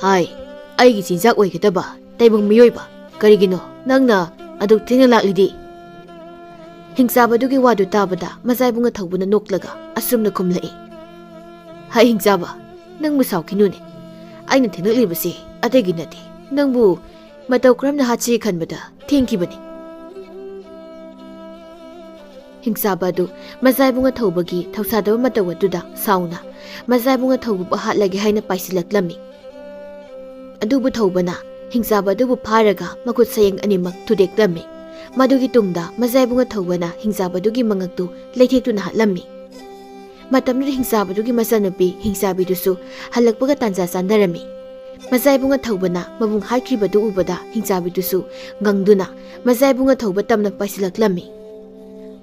"ꯍꯥꯏ, ꯑꯩꯒꯤ ꯆꯤꯟꯖꯥꯛ ꯑꯣꯏꯒꯗꯕ ꯇꯥꯏꯕꯪ ꯃꯤꯑꯣꯏꯕ, ꯀꯔꯤꯒꯤꯅꯣ ꯅꯪꯅ ꯑꯗꯨꯛ ꯊꯦꯡꯅ ꯂꯥꯛꯂꯤꯗꯤ?" ꯍꯤꯡꯆꯥꯕ ꯑꯗꯨꯒꯤ ꯋꯥꯗꯨ ꯇꯥꯕꯗ ꯃꯆꯥ ꯏꯕꯨꯡ ꯑꯊꯧꯕꯅ ꯅꯣꯛꯂꯒ ꯑꯁꯨꯝꯅ ꯈꯨꯝꯂꯛꯏ, "ꯍꯥꯏ ꯍꯤꯡꯆꯥꯕ, ꯅꯪꯕꯨ ꯁꯥꯎꯈꯤꯅꯨꯅꯦ꯫ ꯑꯩꯅ ꯊꯦꯡꯂꯛꯂꯤꯕꯁꯤ ꯑꯇꯩꯒꯤ ꯅꯠꯇꯦ, ꯅꯪꯕꯨ ꯃꯇꯧ ꯀꯔꯝꯅ ꯍꯥꯠꯁꯤ ꯈꯟꯕꯗ ꯊꯦꯡꯈꯤꯕꯅꯤ꯫" ꯍꯤꯡꯆꯥꯕ ꯑꯗꯨ ꯃꯆꯥ ꯏꯕꯨꯡ ꯑꯊꯧꯕꯒꯤ ꯊꯧꯁꯥꯗꯕ ꯃꯇꯧ ꯑꯗꯨꯗ ꯁꯥꯎꯅ ꯃꯆꯥ ꯏꯕꯨꯡ ꯑꯊꯧꯕꯕꯨ ꯍꯥꯠꯂꯒꯦ ꯍꯥꯏꯅ ꯄꯥꯏꯁꯤꯜꯂꯛꯂꯝꯃꯤ꯫ ꯑꯗꯨꯕꯨ ꯊꯧꯕꯅ ꯍꯤꯡꯆꯥꯕ ꯑꯗꯨꯕꯨ ꯐꯥꯔꯒ ꯃꯈꯨꯠ ꯁꯌꯦꯡ ꯑꯅꯤꯃꯛ ꯊꯨꯗꯦꯛꯂꯝꯃꯤ꯫ ꯃꯗꯨꯒꯤ ꯇꯨꯡꯗ ꯃꯆꯥ ꯏꯕꯨꯡ ꯑꯊꯧꯕꯅ ꯍꯤꯡꯆꯥꯕ ꯑꯗꯨꯒꯤ ꯃꯉꯛꯇꯨ ꯂꯩꯊꯦꯛꯇꯨꯅ ꯍꯥꯠꯂꯝꯃꯤ꯫ ꯃꯇꯝꯗꯨꯗ ꯍꯤꯡꯆꯥꯕꯗꯨꯒꯤ ꯃꯆꯥꯅꯨꯄꯤ ꯍꯤꯡꯆꯥꯕꯤꯗꯨꯁꯨ ꯍꯜꯂꯛꯄꯒ ꯇꯥꯟꯖꯥ ꯆꯥꯟꯅꯔꯝꯃꯤ꯫ ꯃꯆꯥ ꯏꯕꯨꯡ ꯑꯊꯧꯕꯅ ꯃꯕꯨꯡ ꯍꯥꯠꯈ꯭ꯔꯤꯕꯗꯨ ꯎꯕꯗ ꯍꯤꯡꯆꯥꯕꯤꯗꯨꯁꯨ ꯉꯪꯗꯨꯅ ꯃꯆꯥ ꯏꯕꯨꯡ ꯑꯊꯧꯕ ꯇꯝꯅ ꯄꯥꯏꯁꯤꯜꯂꯛꯂꯝꯃꯤ꯫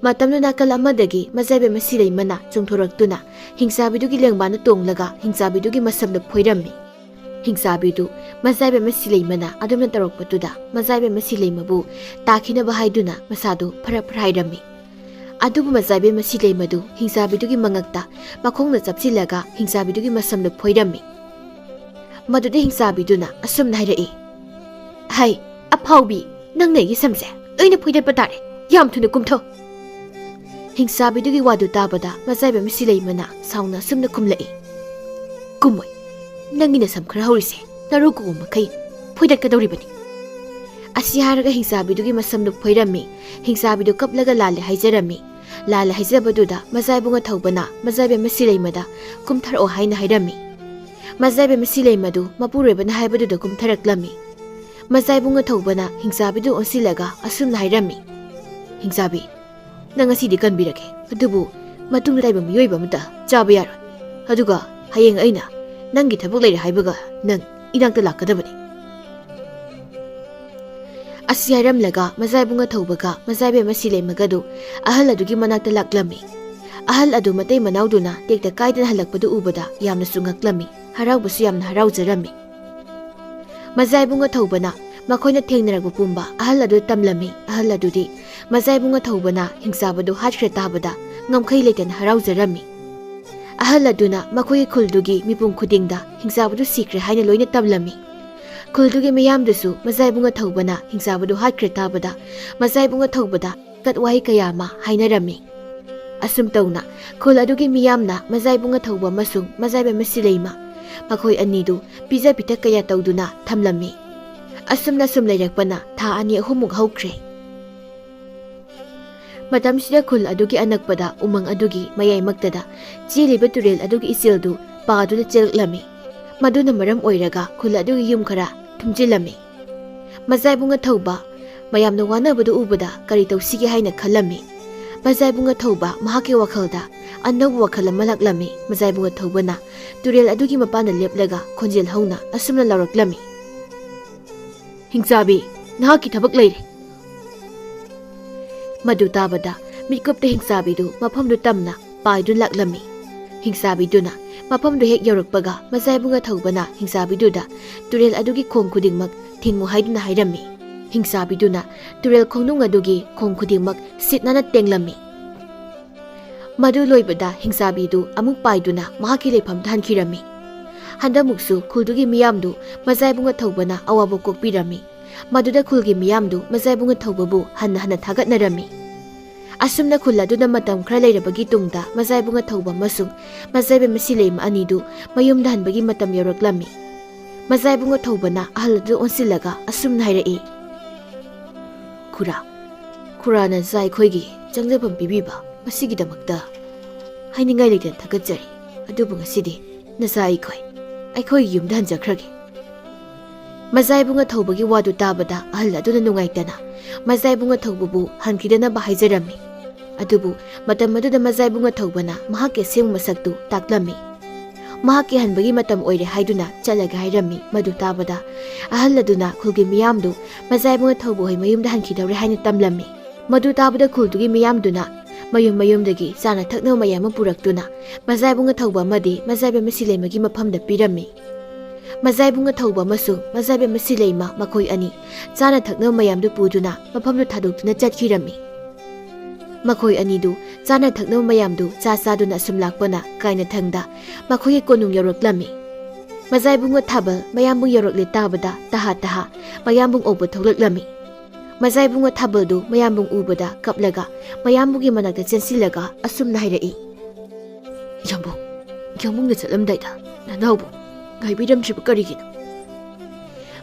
ꯃꯇꯝꯗꯨ ꯅꯥꯀꯜ ꯑꯃꯗꯒꯤ ꯃꯆꯥ ꯏꯕꯦꯝꯃ ꯁꯤꯂꯩꯃꯅ ꯆꯣꯡꯊꯣꯔꯛꯇꯨꯅ ꯍꯤꯡꯆꯥꯕꯤꯗꯨꯒꯤ ꯂꯦꯡꯕꯥꯟꯗ ꯇꯣꯡꯂꯒ ꯍꯤꯡꯆꯥꯕꯤꯗꯨꯒꯤ ꯃꯁꯝꯗ ꯐꯣꯏꯔꯝꯃꯤ꯫ ꯍꯤꯡꯆꯥꯕꯤꯗꯨ ꯃꯆꯥ ꯏꯕꯦꯝꯃ ꯁꯤꯂꯩꯃꯅ ꯑꯗꯨꯝꯅ ꯇꯧꯔꯛꯄꯗꯨꯗ ꯃꯆꯥ ꯏꯕꯦꯝꯃ ꯁꯤꯂꯩꯃꯕꯨ ꯇꯥꯈꯤꯅꯕ ꯍꯥꯏꯗꯨꯅ ꯃꯁꯥꯗꯨ ꯐꯔ ꯐꯔ ꯍꯥꯏꯔꯝꯃꯤ꯫ ꯑꯗꯨꯕꯨ ꯃꯖꯥꯏꯕꯤ ꯃꯁꯤ ꯂꯩꯃꯗꯨ ꯍꯤꯡꯆꯥꯕꯤꯗꯨꯒꯤ ꯃꯉꯛꯇ ꯃꯈꯣꯡꯅ ꯆꯞꯁꯤꯜꯂꯒ ꯍꯤꯡꯆꯥꯕꯤꯗꯨꯒꯤ ꯃꯁꯝꯗꯨ ꯐꯣꯏꯔꯝꯃꯤ꯫ ꯃꯗꯨꯗ ꯍꯤꯡꯆꯥꯕꯤꯗꯨꯅ ꯑꯁꯨꯝꯅ ꯍꯥꯏꯔꯛꯏ, "ꯍꯩ, ꯑꯐꯥꯎꯕꯤ, ꯅꯪꯅ ꯑꯩꯒꯤ ꯁꯝꯁꯦ ꯂꯣꯏꯅ ꯐꯣꯏꯗꯠꯄ ꯇꯥꯔꯦ꯫ ꯌꯥꯝ ꯊꯨꯅ ꯀꯨꯝꯊꯧ!" ꯍꯤꯡꯆꯥꯕꯤꯗꯨꯒꯤ ꯋꯥꯗꯨ ꯇꯥꯕꯗ ꯃꯖꯥꯏꯕ ꯃꯁꯤ ꯂꯩꯃꯅ ꯁꯥꯎꯅ ꯑꯁꯨꯝꯅ ꯈꯨꯝꯂꯛꯏ, "ꯀꯨꯝꯃꯣꯏ꯫ ꯅꯪꯒꯤ ꯅꯁꯝ ꯈꯔ ꯍꯧꯔꯤꯁꯦ ꯅꯔꯨ ꯀꯣꯡꯕ ꯃꯈꯩ ꯐꯣꯏꯗꯠꯀꯗꯧꯔꯤꯕꯅꯤ꯫" ꯑꯁꯤ ꯍꯥꯏꯔꯒ ꯍꯤꯡꯆꯥꯕꯤꯗꯨꯒꯤ ꯃꯁꯝꯗꯨ ꯐꯣꯏꯔꯝꯃꯤ꯫ ꯍꯤꯡꯆꯥꯕꯤꯗꯨ ꯀꯞꯂꯒ ꯂꯥꯜꯂꯦ ꯍꯥꯏꯖꯔꯝꯃꯤ꯫ ꯂꯥꯜꯂꯦ ꯍꯥꯏꯖꯕꯗꯨꯗ ꯃꯖꯥꯏꯕꯨꯡ ꯑꯊꯧꯕꯅ ꯃꯖꯥꯏꯕ ꯃꯁꯤ ꯂꯩꯃꯗ ꯀꯨꯝꯊꯔꯛꯑꯣ ꯍꯥꯏꯅ ꯍꯥꯏꯔꯝꯃꯤ꯫ ꯃꯖꯥꯏꯕ ꯃꯁꯤ ꯂꯩꯃꯗꯨ ꯃꯄꯨꯔꯣꯏꯕꯅ ꯍꯥꯏꯕꯗꯨꯗ ꯀꯨꯝꯊꯔꯛꯂꯝꯃꯤ꯫ ꯃꯖꯥꯏꯕꯨꯡ ꯑꯊꯧꯕꯅ ꯍꯤꯡꯆꯥꯕꯤꯗꯨ ꯑꯣꯟꯁꯤꯜꯂꯒ ꯑꯁꯨꯝꯅ ꯍꯥꯏꯔꯝꯃꯤ, "ꯍꯤꯡꯆꯥꯕꯤ, ꯅꯪ ꯉꯁꯤꯗꯤ ꯀꯟꯕꯤꯔꯒꯦ, ꯑꯗꯨꯕꯨ ꯃꯇꯨꯡꯗ ꯇꯥꯏꯕ ꯃꯤꯑꯣꯏꯕ ꯑꯃꯠꯇ ꯆꯥꯕ ꯌꯥꯔꯣꯏ꯫ ꯑꯗꯨꯒ ꯍꯌꯦꯡ ꯑꯩꯅ ꯅꯪꯒꯤ ꯊꯕꯛ ꯂꯩꯔꯦ ꯍꯥꯏꯕꯒ ꯅꯪ ꯏꯅꯥꯛꯇ ꯂꯥꯛꯀꯗꯕꯅꯤ꯫" ꯑꯁꯤ ꯍꯥꯏꯔꯝꯂꯒ ꯃꯖꯥꯏꯕꯨꯡ ꯑꯊꯧꯕꯒ ꯃꯖꯥꯏꯕꯦꯝꯃ ꯁꯤꯂꯩꯃꯒꯗꯨ ꯑꯍꯜ ꯑꯗꯨꯒꯤ ꯃꯅꯥꯛꯇ ꯂꯥꯛꯂꯝꯃꯤ꯫ ꯑꯍꯜ ꯑꯗꯨ ꯃꯇꯩ ꯃꯅꯥꯎꯗꯨꯅ ꯇꯦꯛꯇ ꯀꯥꯏꯗꯅ ꯍꯜꯂꯛꯄꯗꯨ ꯎꯕꯗ ꯌꯥꯝꯅꯁꯨ ꯉꯛꯂꯝꯃꯤ, ꯍꯔꯥꯎꯕꯁꯨ ꯌꯥꯝꯅ ꯍꯔꯥꯎꯖꯔꯝꯃꯤ꯫ ꯃꯖꯥꯏꯕꯨꯡ ꯑꯊꯧꯕꯅ ꯃꯈꯣꯏꯅ ꯊꯦꯡꯅꯔꯛꯄ ꯄꯨꯝꯕ ꯑꯍꯜ ꯑꯗꯨꯗ ꯇꯝꯂꯝꯃꯤ꯫ ꯑꯍꯜ ꯑꯗꯨꯗꯤ ꯃꯖꯥꯏꯕꯨꯡ ꯑꯊꯧꯕꯅ ꯍꯤꯡꯆꯥꯕꯗꯨ ꯍꯥꯠꯈ꯭ꯔꯦ ꯇꯥꯕꯗ ꯉꯝꯈꯩ ꯂꯩꯇꯅ ꯍꯔꯥꯎꯖꯔꯝꯃꯤ꯫ ꯑꯍꯜ ꯑꯗꯨꯅ ꯃꯈꯣꯏꯒꯤ ꯈꯨꯜꯗꯨꯒꯤ ꯃꯤꯄꯨꯝ ꯈꯨꯗꯤꯡꯗ ꯍꯤꯡꯆꯥꯕꯗꯨ ꯁꯤꯈ꯭ꯔꯦ ꯍꯥꯏꯅ ꯂꯣꯏꯅ ꯇꯝꯂꯝꯃꯤ꯫ ꯈꯨꯜꯗꯨꯒꯤ ꯃꯤꯌꯥꯝꯗꯨꯁꯨ ꯃꯖꯥꯏꯕꯨꯡ ꯑꯊꯧꯕꯅ ꯍꯤꯡꯆꯥꯕꯗꯨ ꯍꯥꯠꯈ꯭ꯔꯦ ꯇꯥꯕꯗ ꯃꯖꯥꯏꯕꯨꯡ ꯑꯊꯧꯕꯗ ꯀꯠ ꯋꯥꯍꯩ ꯀꯌꯥ ꯑꯃ ꯍꯥꯏꯅꯔꯝꯃꯤ꯫ ꯑꯁꯨꯝ ꯇꯧꯅ ꯈꯨꯜ ꯑꯗꯨꯒꯤ ꯃꯤꯌꯥꯝꯅ ꯃꯖꯥꯏꯕꯨꯡ ꯑꯊꯧꯕ ꯑꯃꯁꯨꯡ ꯃꯖꯥꯏꯕꯦꯝꯃ ꯁꯤꯂꯩꯃ ꯃꯈꯣꯏ ꯑꯅꯤꯗꯨ ꯄꯤꯖ ꯄꯤꯊꯛ ꯀꯌꯥ ꯇꯧꯗꯨꯅ ꯊꯝꯂꯝꯃꯤ꯫ ꯑꯁꯨꯝꯅ ꯁꯨꯝ ꯂꯩꯔꯛꯄꯅ ꯊꯥ ꯑꯅꯤ ꯑꯍꯨꯝꯃꯨꯛ ꯍꯧꯈ꯭ꯔꯦ꯫ ꯃꯇꯝꯁꯤꯗ ꯈꯨꯜ ꯑꯗꯨꯒꯤ ꯑꯅꯛꯄꯗ ꯎꯃꯪ ꯑꯗꯨꯒꯤ ꯃꯌꯥꯏꯃꯛꯇꯗ ꯆꯦꯜꯂꯤꯕ ꯇꯨꯔꯦꯜ ꯑꯗꯨꯒꯤ ꯏꯆꯦꯜꯗꯨ ꯄꯥꯗꯨꯅ ꯆꯦꯜꯂꯛꯂꯝꯃꯤ꯫ ꯃꯗꯨꯅ ꯃꯔꯝ ꯑꯣꯏꯔꯒ ꯈꯨꯜ ꯑꯗꯨꯒꯤ ꯌꯨꯝ ꯈꯔ ꯊꯨꯝꯖꯤꯜꯂꯝꯃꯤ꯫ ꯃꯖꯥꯏꯕꯨꯡ ꯑꯊꯧꯕ ꯃꯌꯥꯝꯅ ꯋꯥꯅꯕꯗꯨ ꯎꯕꯗ ꯀꯔꯤ ꯇꯧꯁꯤꯒꯦ ꯍꯥꯏꯅ ꯈꯜꯂꯝꯃꯤ꯫ ꯃꯖꯥꯏꯕꯨꯡ ꯑꯊꯧꯕ ꯃꯍꯥꯛꯀꯤ ꯋꯥꯈꯜꯗ ꯑꯅꯧꯕ ꯋꯥꯈꯜ ꯑꯃ ꯂꯥꯛꯂꯝꯃꯤ꯫ ꯃꯖꯥꯏꯕꯨꯡ ꯑꯊꯧꯕꯅ ꯇꯨꯔꯦꯜ ꯑꯗꯨꯒꯤ ꯃꯄꯥꯟꯗ ꯂꯦꯞꯂꯒ ꯈꯣꯟꯖꯦꯜ ꯍꯧꯅ ꯑꯁꯨꯝꯅ ꯂꯥꯎꯔꯛꯂꯝꯃꯤ, "ꯍꯤꯡꯆꯥꯕꯤ, ꯅꯍꯥꯛꯀꯤ ꯊꯕꯛ ꯂꯩꯔꯦ!" ꯃꯗꯨ ꯇꯥꯕꯗ ꯃꯤꯠꯀꯨꯞꯇ ꯍꯤꯡꯆꯥꯕꯤꯗꯨ ꯃꯐꯝꯗꯨ ꯇꯝꯅ ꯄꯥꯏꯗꯨꯅ ꯂꯥꯛꯂꯝꯃꯤ꯫ ꯍꯤꯡꯆꯥꯕꯤꯗꯨꯅ ꯃꯐꯝꯗꯨ ꯍꯦꯛ ꯌꯧꯔꯛꯄꯒ ꯃꯖꯥꯏꯕꯨꯡ ꯑꯊꯧꯕꯅ ꯍꯤꯡꯆꯥꯕꯤꯗꯨꯗ ꯇꯨꯔꯦꯜ ꯑꯗꯨꯒꯤ ꯈꯣꯡ ꯈꯨꯗꯤꯡꯃꯛ ꯊꯤꯡꯉꯨ ꯍꯥꯏꯗꯨꯅ ꯍꯥꯏꯔꯝꯃꯤ꯫ ꯍꯤꯡꯆꯥꯕꯤꯗꯨꯅ ꯇꯨꯔꯦꯜ ꯈꯣꯡꯅꯨꯡ ꯑꯗꯨꯒꯤ ꯈꯣꯡ ꯈꯨꯗꯤꯡꯃꯛ ꯁꯤꯠ ꯅꯥꯟꯅ ꯇꯦꯡꯂꯝꯃꯤ꯫ ꯃꯗꯨ ꯂꯣꯏꯕꯗ ꯍꯤꯡꯆꯥꯕꯤꯗꯨ ꯑꯃꯨꯛ ꯄꯥꯏꯗꯨꯅ ꯃꯍꯥꯛꯀꯤ ꯂꯩꯐꯝꯗ ꯍꯟꯈꯤꯔꯝꯃꯤ꯫ ꯍꯟꯗꯛꯃꯨꯛꯁꯨ ꯈꯨꯜꯗꯨꯒꯤ ꯃꯤꯌꯥꯝꯗꯨ ꯃꯖꯥꯏꯕꯨꯡ ꯑꯊꯧꯕꯅ ꯑꯋꯥꯕ ꯀꯣꯛꯄꯤꯔꯝꯃꯤ꯫ ꯃꯗꯨꯗ ꯈꯨꯜꯒꯤ ꯃꯤꯌꯥꯝꯗꯨ ꯃꯖꯥꯏꯕꯨꯡ ꯑꯊꯧꯕꯕꯨ ꯍꯟꯅ ꯍꯟꯅ ꯊꯥꯒꯠꯅꯔꯝꯃꯤ꯫ ꯑꯁꯨꯝꯅ ꯈꯨꯜ ꯑꯗꯨꯗ ꯃꯇꯝ ꯈꯔ ꯂꯩꯔꯕꯒꯤ ꯇꯨꯡꯗ ꯃꯖꯥꯏꯕꯨꯡ ꯑꯊꯧꯕ ꯑꯃꯁꯨꯡ ꯃꯖꯥꯏꯕ ꯃꯁꯤꯂꯩꯃ ꯑꯅꯤꯗꯨ ꯃꯌꯨꯝꯗ ꯍꯟꯕꯒꯤ ꯃꯇꯝ ꯌꯧꯔꯛꯂꯝꯃꯤ꯫ ꯃꯖꯥꯏꯕꯨꯡ ꯑꯊꯧꯕꯅ ꯑꯍꯜ ꯑꯗꯨ ꯑꯣꯟꯁꯤꯜꯂꯒ ꯑꯁꯨꯝꯅ ꯍꯥꯏꯔꯛꯏ, "ꯈꯨꯔꯥ, ꯈꯨꯔꯥꯅ ꯖꯥꯏꯈꯣꯏꯒꯤ ꯆꯪꯖꯐꯝ ꯄꯤꯕꯤꯕ ꯃꯁꯤꯒꯤꯗꯃꯛꯇ ꯍꯥꯏꯅꯤꯡꯉꯥꯏ ꯂꯩꯇꯅ ꯊꯥꯒꯠꯆꯔꯤ꯫ ꯑꯗꯨꯕꯨ ꯉꯁꯤꯗꯤ ꯅꯖꯥꯏꯈꯣꯏ ꯑꯩꯈꯣꯏꯒꯤ ꯌꯨꯝꯗ ꯍꯟꯖꯈ꯭ꯔꯒꯦ꯫" ꯃꯖꯥꯏꯕꯨꯡ ꯑꯊꯧꯕꯒꯤ ꯋꯥꯗꯨ ꯇꯥꯕꯗ ꯑꯍꯜ ꯑꯗꯨꯅ ꯅꯨꯡꯉꯥꯏꯇꯅ ꯃꯖꯥꯏꯕꯨꯡ ꯑꯊꯧꯕꯕꯨ ꯍꯟꯈꯤꯗꯅꯕ ꯍꯥꯏꯖꯔꯝꯃꯤ꯫ ꯑꯗꯨꯕꯨ ꯃꯇꯝ ꯑꯗꯨꯗ ꯃꯖꯥꯏꯕꯨꯡ ꯑꯊꯧꯕꯅ ꯃꯍꯥꯛꯀꯤ ꯑꯁꯦꯡꯕ ꯃꯁꯛꯇꯨ ꯇꯥꯛꯂꯝꯃꯤ꯫ ꯃꯍꯥꯛꯀꯤ ꯍꯟꯕꯒꯤ ꯃꯇꯝ ꯑꯣꯏꯔꯦ ꯍꯥꯏꯗꯨꯅ ꯆꯠꯂꯒꯦ ꯍꯥꯏꯔꯝꯃꯤ꯫ ꯃꯗꯨ ꯇꯥꯕꯗ ꯑꯍꯜ ꯑꯗꯨꯅ ꯈꯨꯜꯒꯤ ꯃꯤꯌꯥꯝꯗꯨ ꯃꯖꯥꯏꯕꯨꯡ ꯑꯊꯧꯕ ꯍꯣꯏ ꯃꯌꯨꯝꯗ ꯍꯟꯈꯤꯗꯧꯔꯦ ꯍꯥꯏꯅ ꯇꯝꯂꯝꯃꯤ꯫ ꯃꯗꯨ ꯇꯥꯕꯗ ꯈꯨꯜꯗꯨꯒꯤ ꯃꯤꯌꯥꯝꯗꯨꯅ ꯃꯌꯨꯝ ꯃꯌꯨꯝꯗꯒꯤ ꯆꯥꯅ ꯊꯛꯅꯕ ꯃꯌꯥꯝ ꯑꯃ ꯄꯨꯔꯛꯇꯨꯅ ꯃꯖꯥꯏꯕꯨꯡ ꯑꯊꯧꯕ ꯑꯃꯗꯤ ꯃꯖꯥꯏꯕ ꯃꯁꯤꯂꯩꯃꯒꯤ ꯃꯐꯝꯗ ꯄꯤꯔꯝꯃꯤ꯫ ꯃꯖꯥꯏꯕꯨꯡ ꯑꯊꯧꯕ ꯑꯃꯁꯨꯡ ꯃꯖꯥꯏꯕ ꯃꯁꯤꯂꯩꯃ ꯃꯈꯣꯏ ꯑꯅꯤ ꯆꯥꯅ ꯊꯛꯅꯕ ꯃꯌꯥꯝꯗꯨ ꯄꯨꯗꯨꯅ ꯃꯐꯝꯗꯨ ꯊꯥꯗꯣꯛꯇꯨꯅ ꯆꯠꯈꯤꯔꯝꯃꯤ꯫ ꯃꯈꯣꯏ ꯑꯅꯤꯗꯨ ꯆꯥꯅ ꯊꯛꯅꯕ ꯃꯌꯥꯝꯗꯨ ꯆꯥ ꯆꯥꯗꯨꯅ ꯑꯁꯨꯝ ꯂꯥꯛꯄꯅ ꯀꯥꯏꯅꯊꯪꯗ ꯃꯈꯣꯏꯒꯤ ꯀꯣꯅꯨꯡ ꯌꯧꯔꯛꯂꯝꯃꯤ꯫ ꯃꯖꯥꯏꯕꯨꯡ ꯑꯊꯥꯕꯜ ꯃꯌꯥꯝꯕꯨꯡ ꯌꯧꯔꯛꯂꯦ ꯇꯥꯕꯗ ꯇꯍꯥ ꯇꯍꯥ ꯃꯌꯥꯝꯕꯨꯡ ꯑꯣꯕ ꯊꯣꯛꯂꯛꯂꯝꯃꯤ꯫ ꯃꯖꯥꯏꯕꯨꯡ ꯑꯊꯥꯕꯜꯗꯨ ꯃꯌꯥꯝꯕꯨꯡ ꯎꯕꯗ ꯀꯞꯂꯒ ꯃꯌꯥꯝꯕꯨꯡꯒꯤ ꯃꯅꯥꯛꯇ ꯆꯦꯟꯁꯤꯜꯂꯒ ꯑꯁꯨꯝꯅ ꯍꯥꯏꯔꯛꯏ, "ꯌꯥꯝꯕꯨꯡ, ꯌꯥꯝꯕꯨꯡꯅ ꯆꯠꯂꯝꯗꯥꯏꯗ ꯅꯅꯥꯎꯕꯨ ꯉꯥꯏꯕꯤꯔꯝꯗ꯭ꯔꯤꯕ ꯀꯔꯤꯒꯤꯅꯣ?"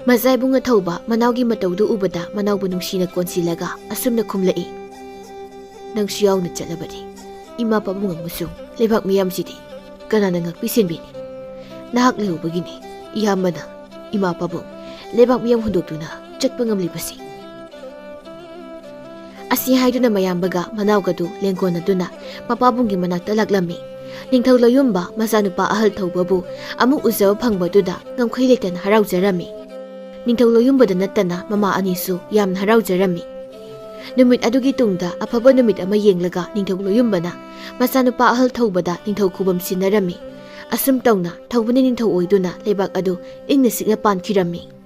ꯃꯖꯥꯏꯕꯨꯡ ꯑꯊꯧꯕ ꯃꯅꯥꯎꯒꯤ ꯃꯇꯧꯗꯨ ꯎꯕꯗ ꯃꯅꯥꯎꯕꯨ ꯅꯨꯡꯁꯤꯅ ꯀꯣꯟꯁꯤꯜꯂꯒ ꯑꯁꯨꯝꯅ ꯈꯨꯝꯂꯛꯏ, "ꯅꯪꯁꯨ ꯌꯥꯎꯅ ꯆꯠꯂꯕꯗꯤ ꯏꯃꯥ ꯄꯥꯕꯨꯡ ꯑꯃꯁꯨꯡ ꯂꯩꯕꯥꯛ ꯃꯤꯌꯥꯝꯁꯤꯗꯤ ꯀꯅꯥꯅ ꯉꯥꯛꯄꯤ ꯁꯦꯟꯕꯤꯅꯤ? ꯅꯍꯥꯛ ꯂꯩꯍꯧꯕꯒꯤꯅꯤ ꯏꯌꯥꯝꯕꯅ ꯏꯃꯥ ꯄꯥꯕꯨꯡ ꯂꯩꯕꯥꯛ ꯃꯤꯌꯥꯝ ꯍꯨꯟꯗꯣꯛꯇꯨꯅ ꯆꯠꯄ ꯉꯝꯂꯤꯕꯁꯤ꯫" ꯑꯁꯤ ꯍꯥꯏꯗꯨꯅ ꯃꯌꯥꯝꯕꯒ ꯃꯅꯥꯎꯒꯗꯨ ꯂꯦꯡꯒꯣꯟꯅꯗꯨꯅ ꯃꯄꯥꯕꯨꯡꯒꯤ ꯃꯅꯥꯛꯇ ꯂꯥꯛꯂꯝꯃꯤ꯫ ꯅꯤꯡꯊꯧ ꯂꯣꯌꯨꯝꯕ ꯃꯆꯥꯅꯨꯄꯥ ꯑꯍꯜ ꯊꯧꯕꯕꯨ ꯑꯃꯨꯛ ꯎꯖꯕ ꯐꯪꯕꯗꯨꯗ ꯉꯝꯈꯩ ꯂꯩꯇꯅ ꯍꯔꯥꯎꯖꯔꯝꯃꯤ꯫ ꯅꯤꯡꯊꯧ ꯂꯣꯌꯨꯝꯕꯗ ꯅꯠꯇꯅ ꯃꯃꯥ ꯑꯅꯤꯁꯨ ꯌꯥꯝꯅ ꯍꯔꯥꯎꯖꯔꯝꯃꯤ꯫ ꯅꯨꯃꯤꯠ ꯑꯗꯨꯒꯤ ꯇꯨꯡꯗ ꯑꯐꯕ ꯅꯨꯃꯤꯠ ꯑꯃ ꯌꯦꯡꯂꯒ ꯅꯤꯡꯊꯧ ꯂꯣꯌꯨꯝꯕꯅ ꯃꯆꯥꯅꯨꯄꯥ ꯑꯍꯜ ꯊꯧꯕꯗ ꯅꯤꯡꯊꯧ ꯈꯨꯕꯝ ꯁꯤꯟꯅꯔꯝꯃꯤ꯫ ꯑꯁꯨꯝ ꯇꯧꯅ ꯊꯧꯕꯅ ꯅꯤꯡꯊꯧ ꯑꯣꯏꯗꯨꯅ ꯂꯩꯕꯥꯛ ꯑꯗꯨ ꯏꯪꯅ ꯆꯤꯛꯅ ꯄꯥꯟꯈꯤꯔꯝꯃꯤ꯫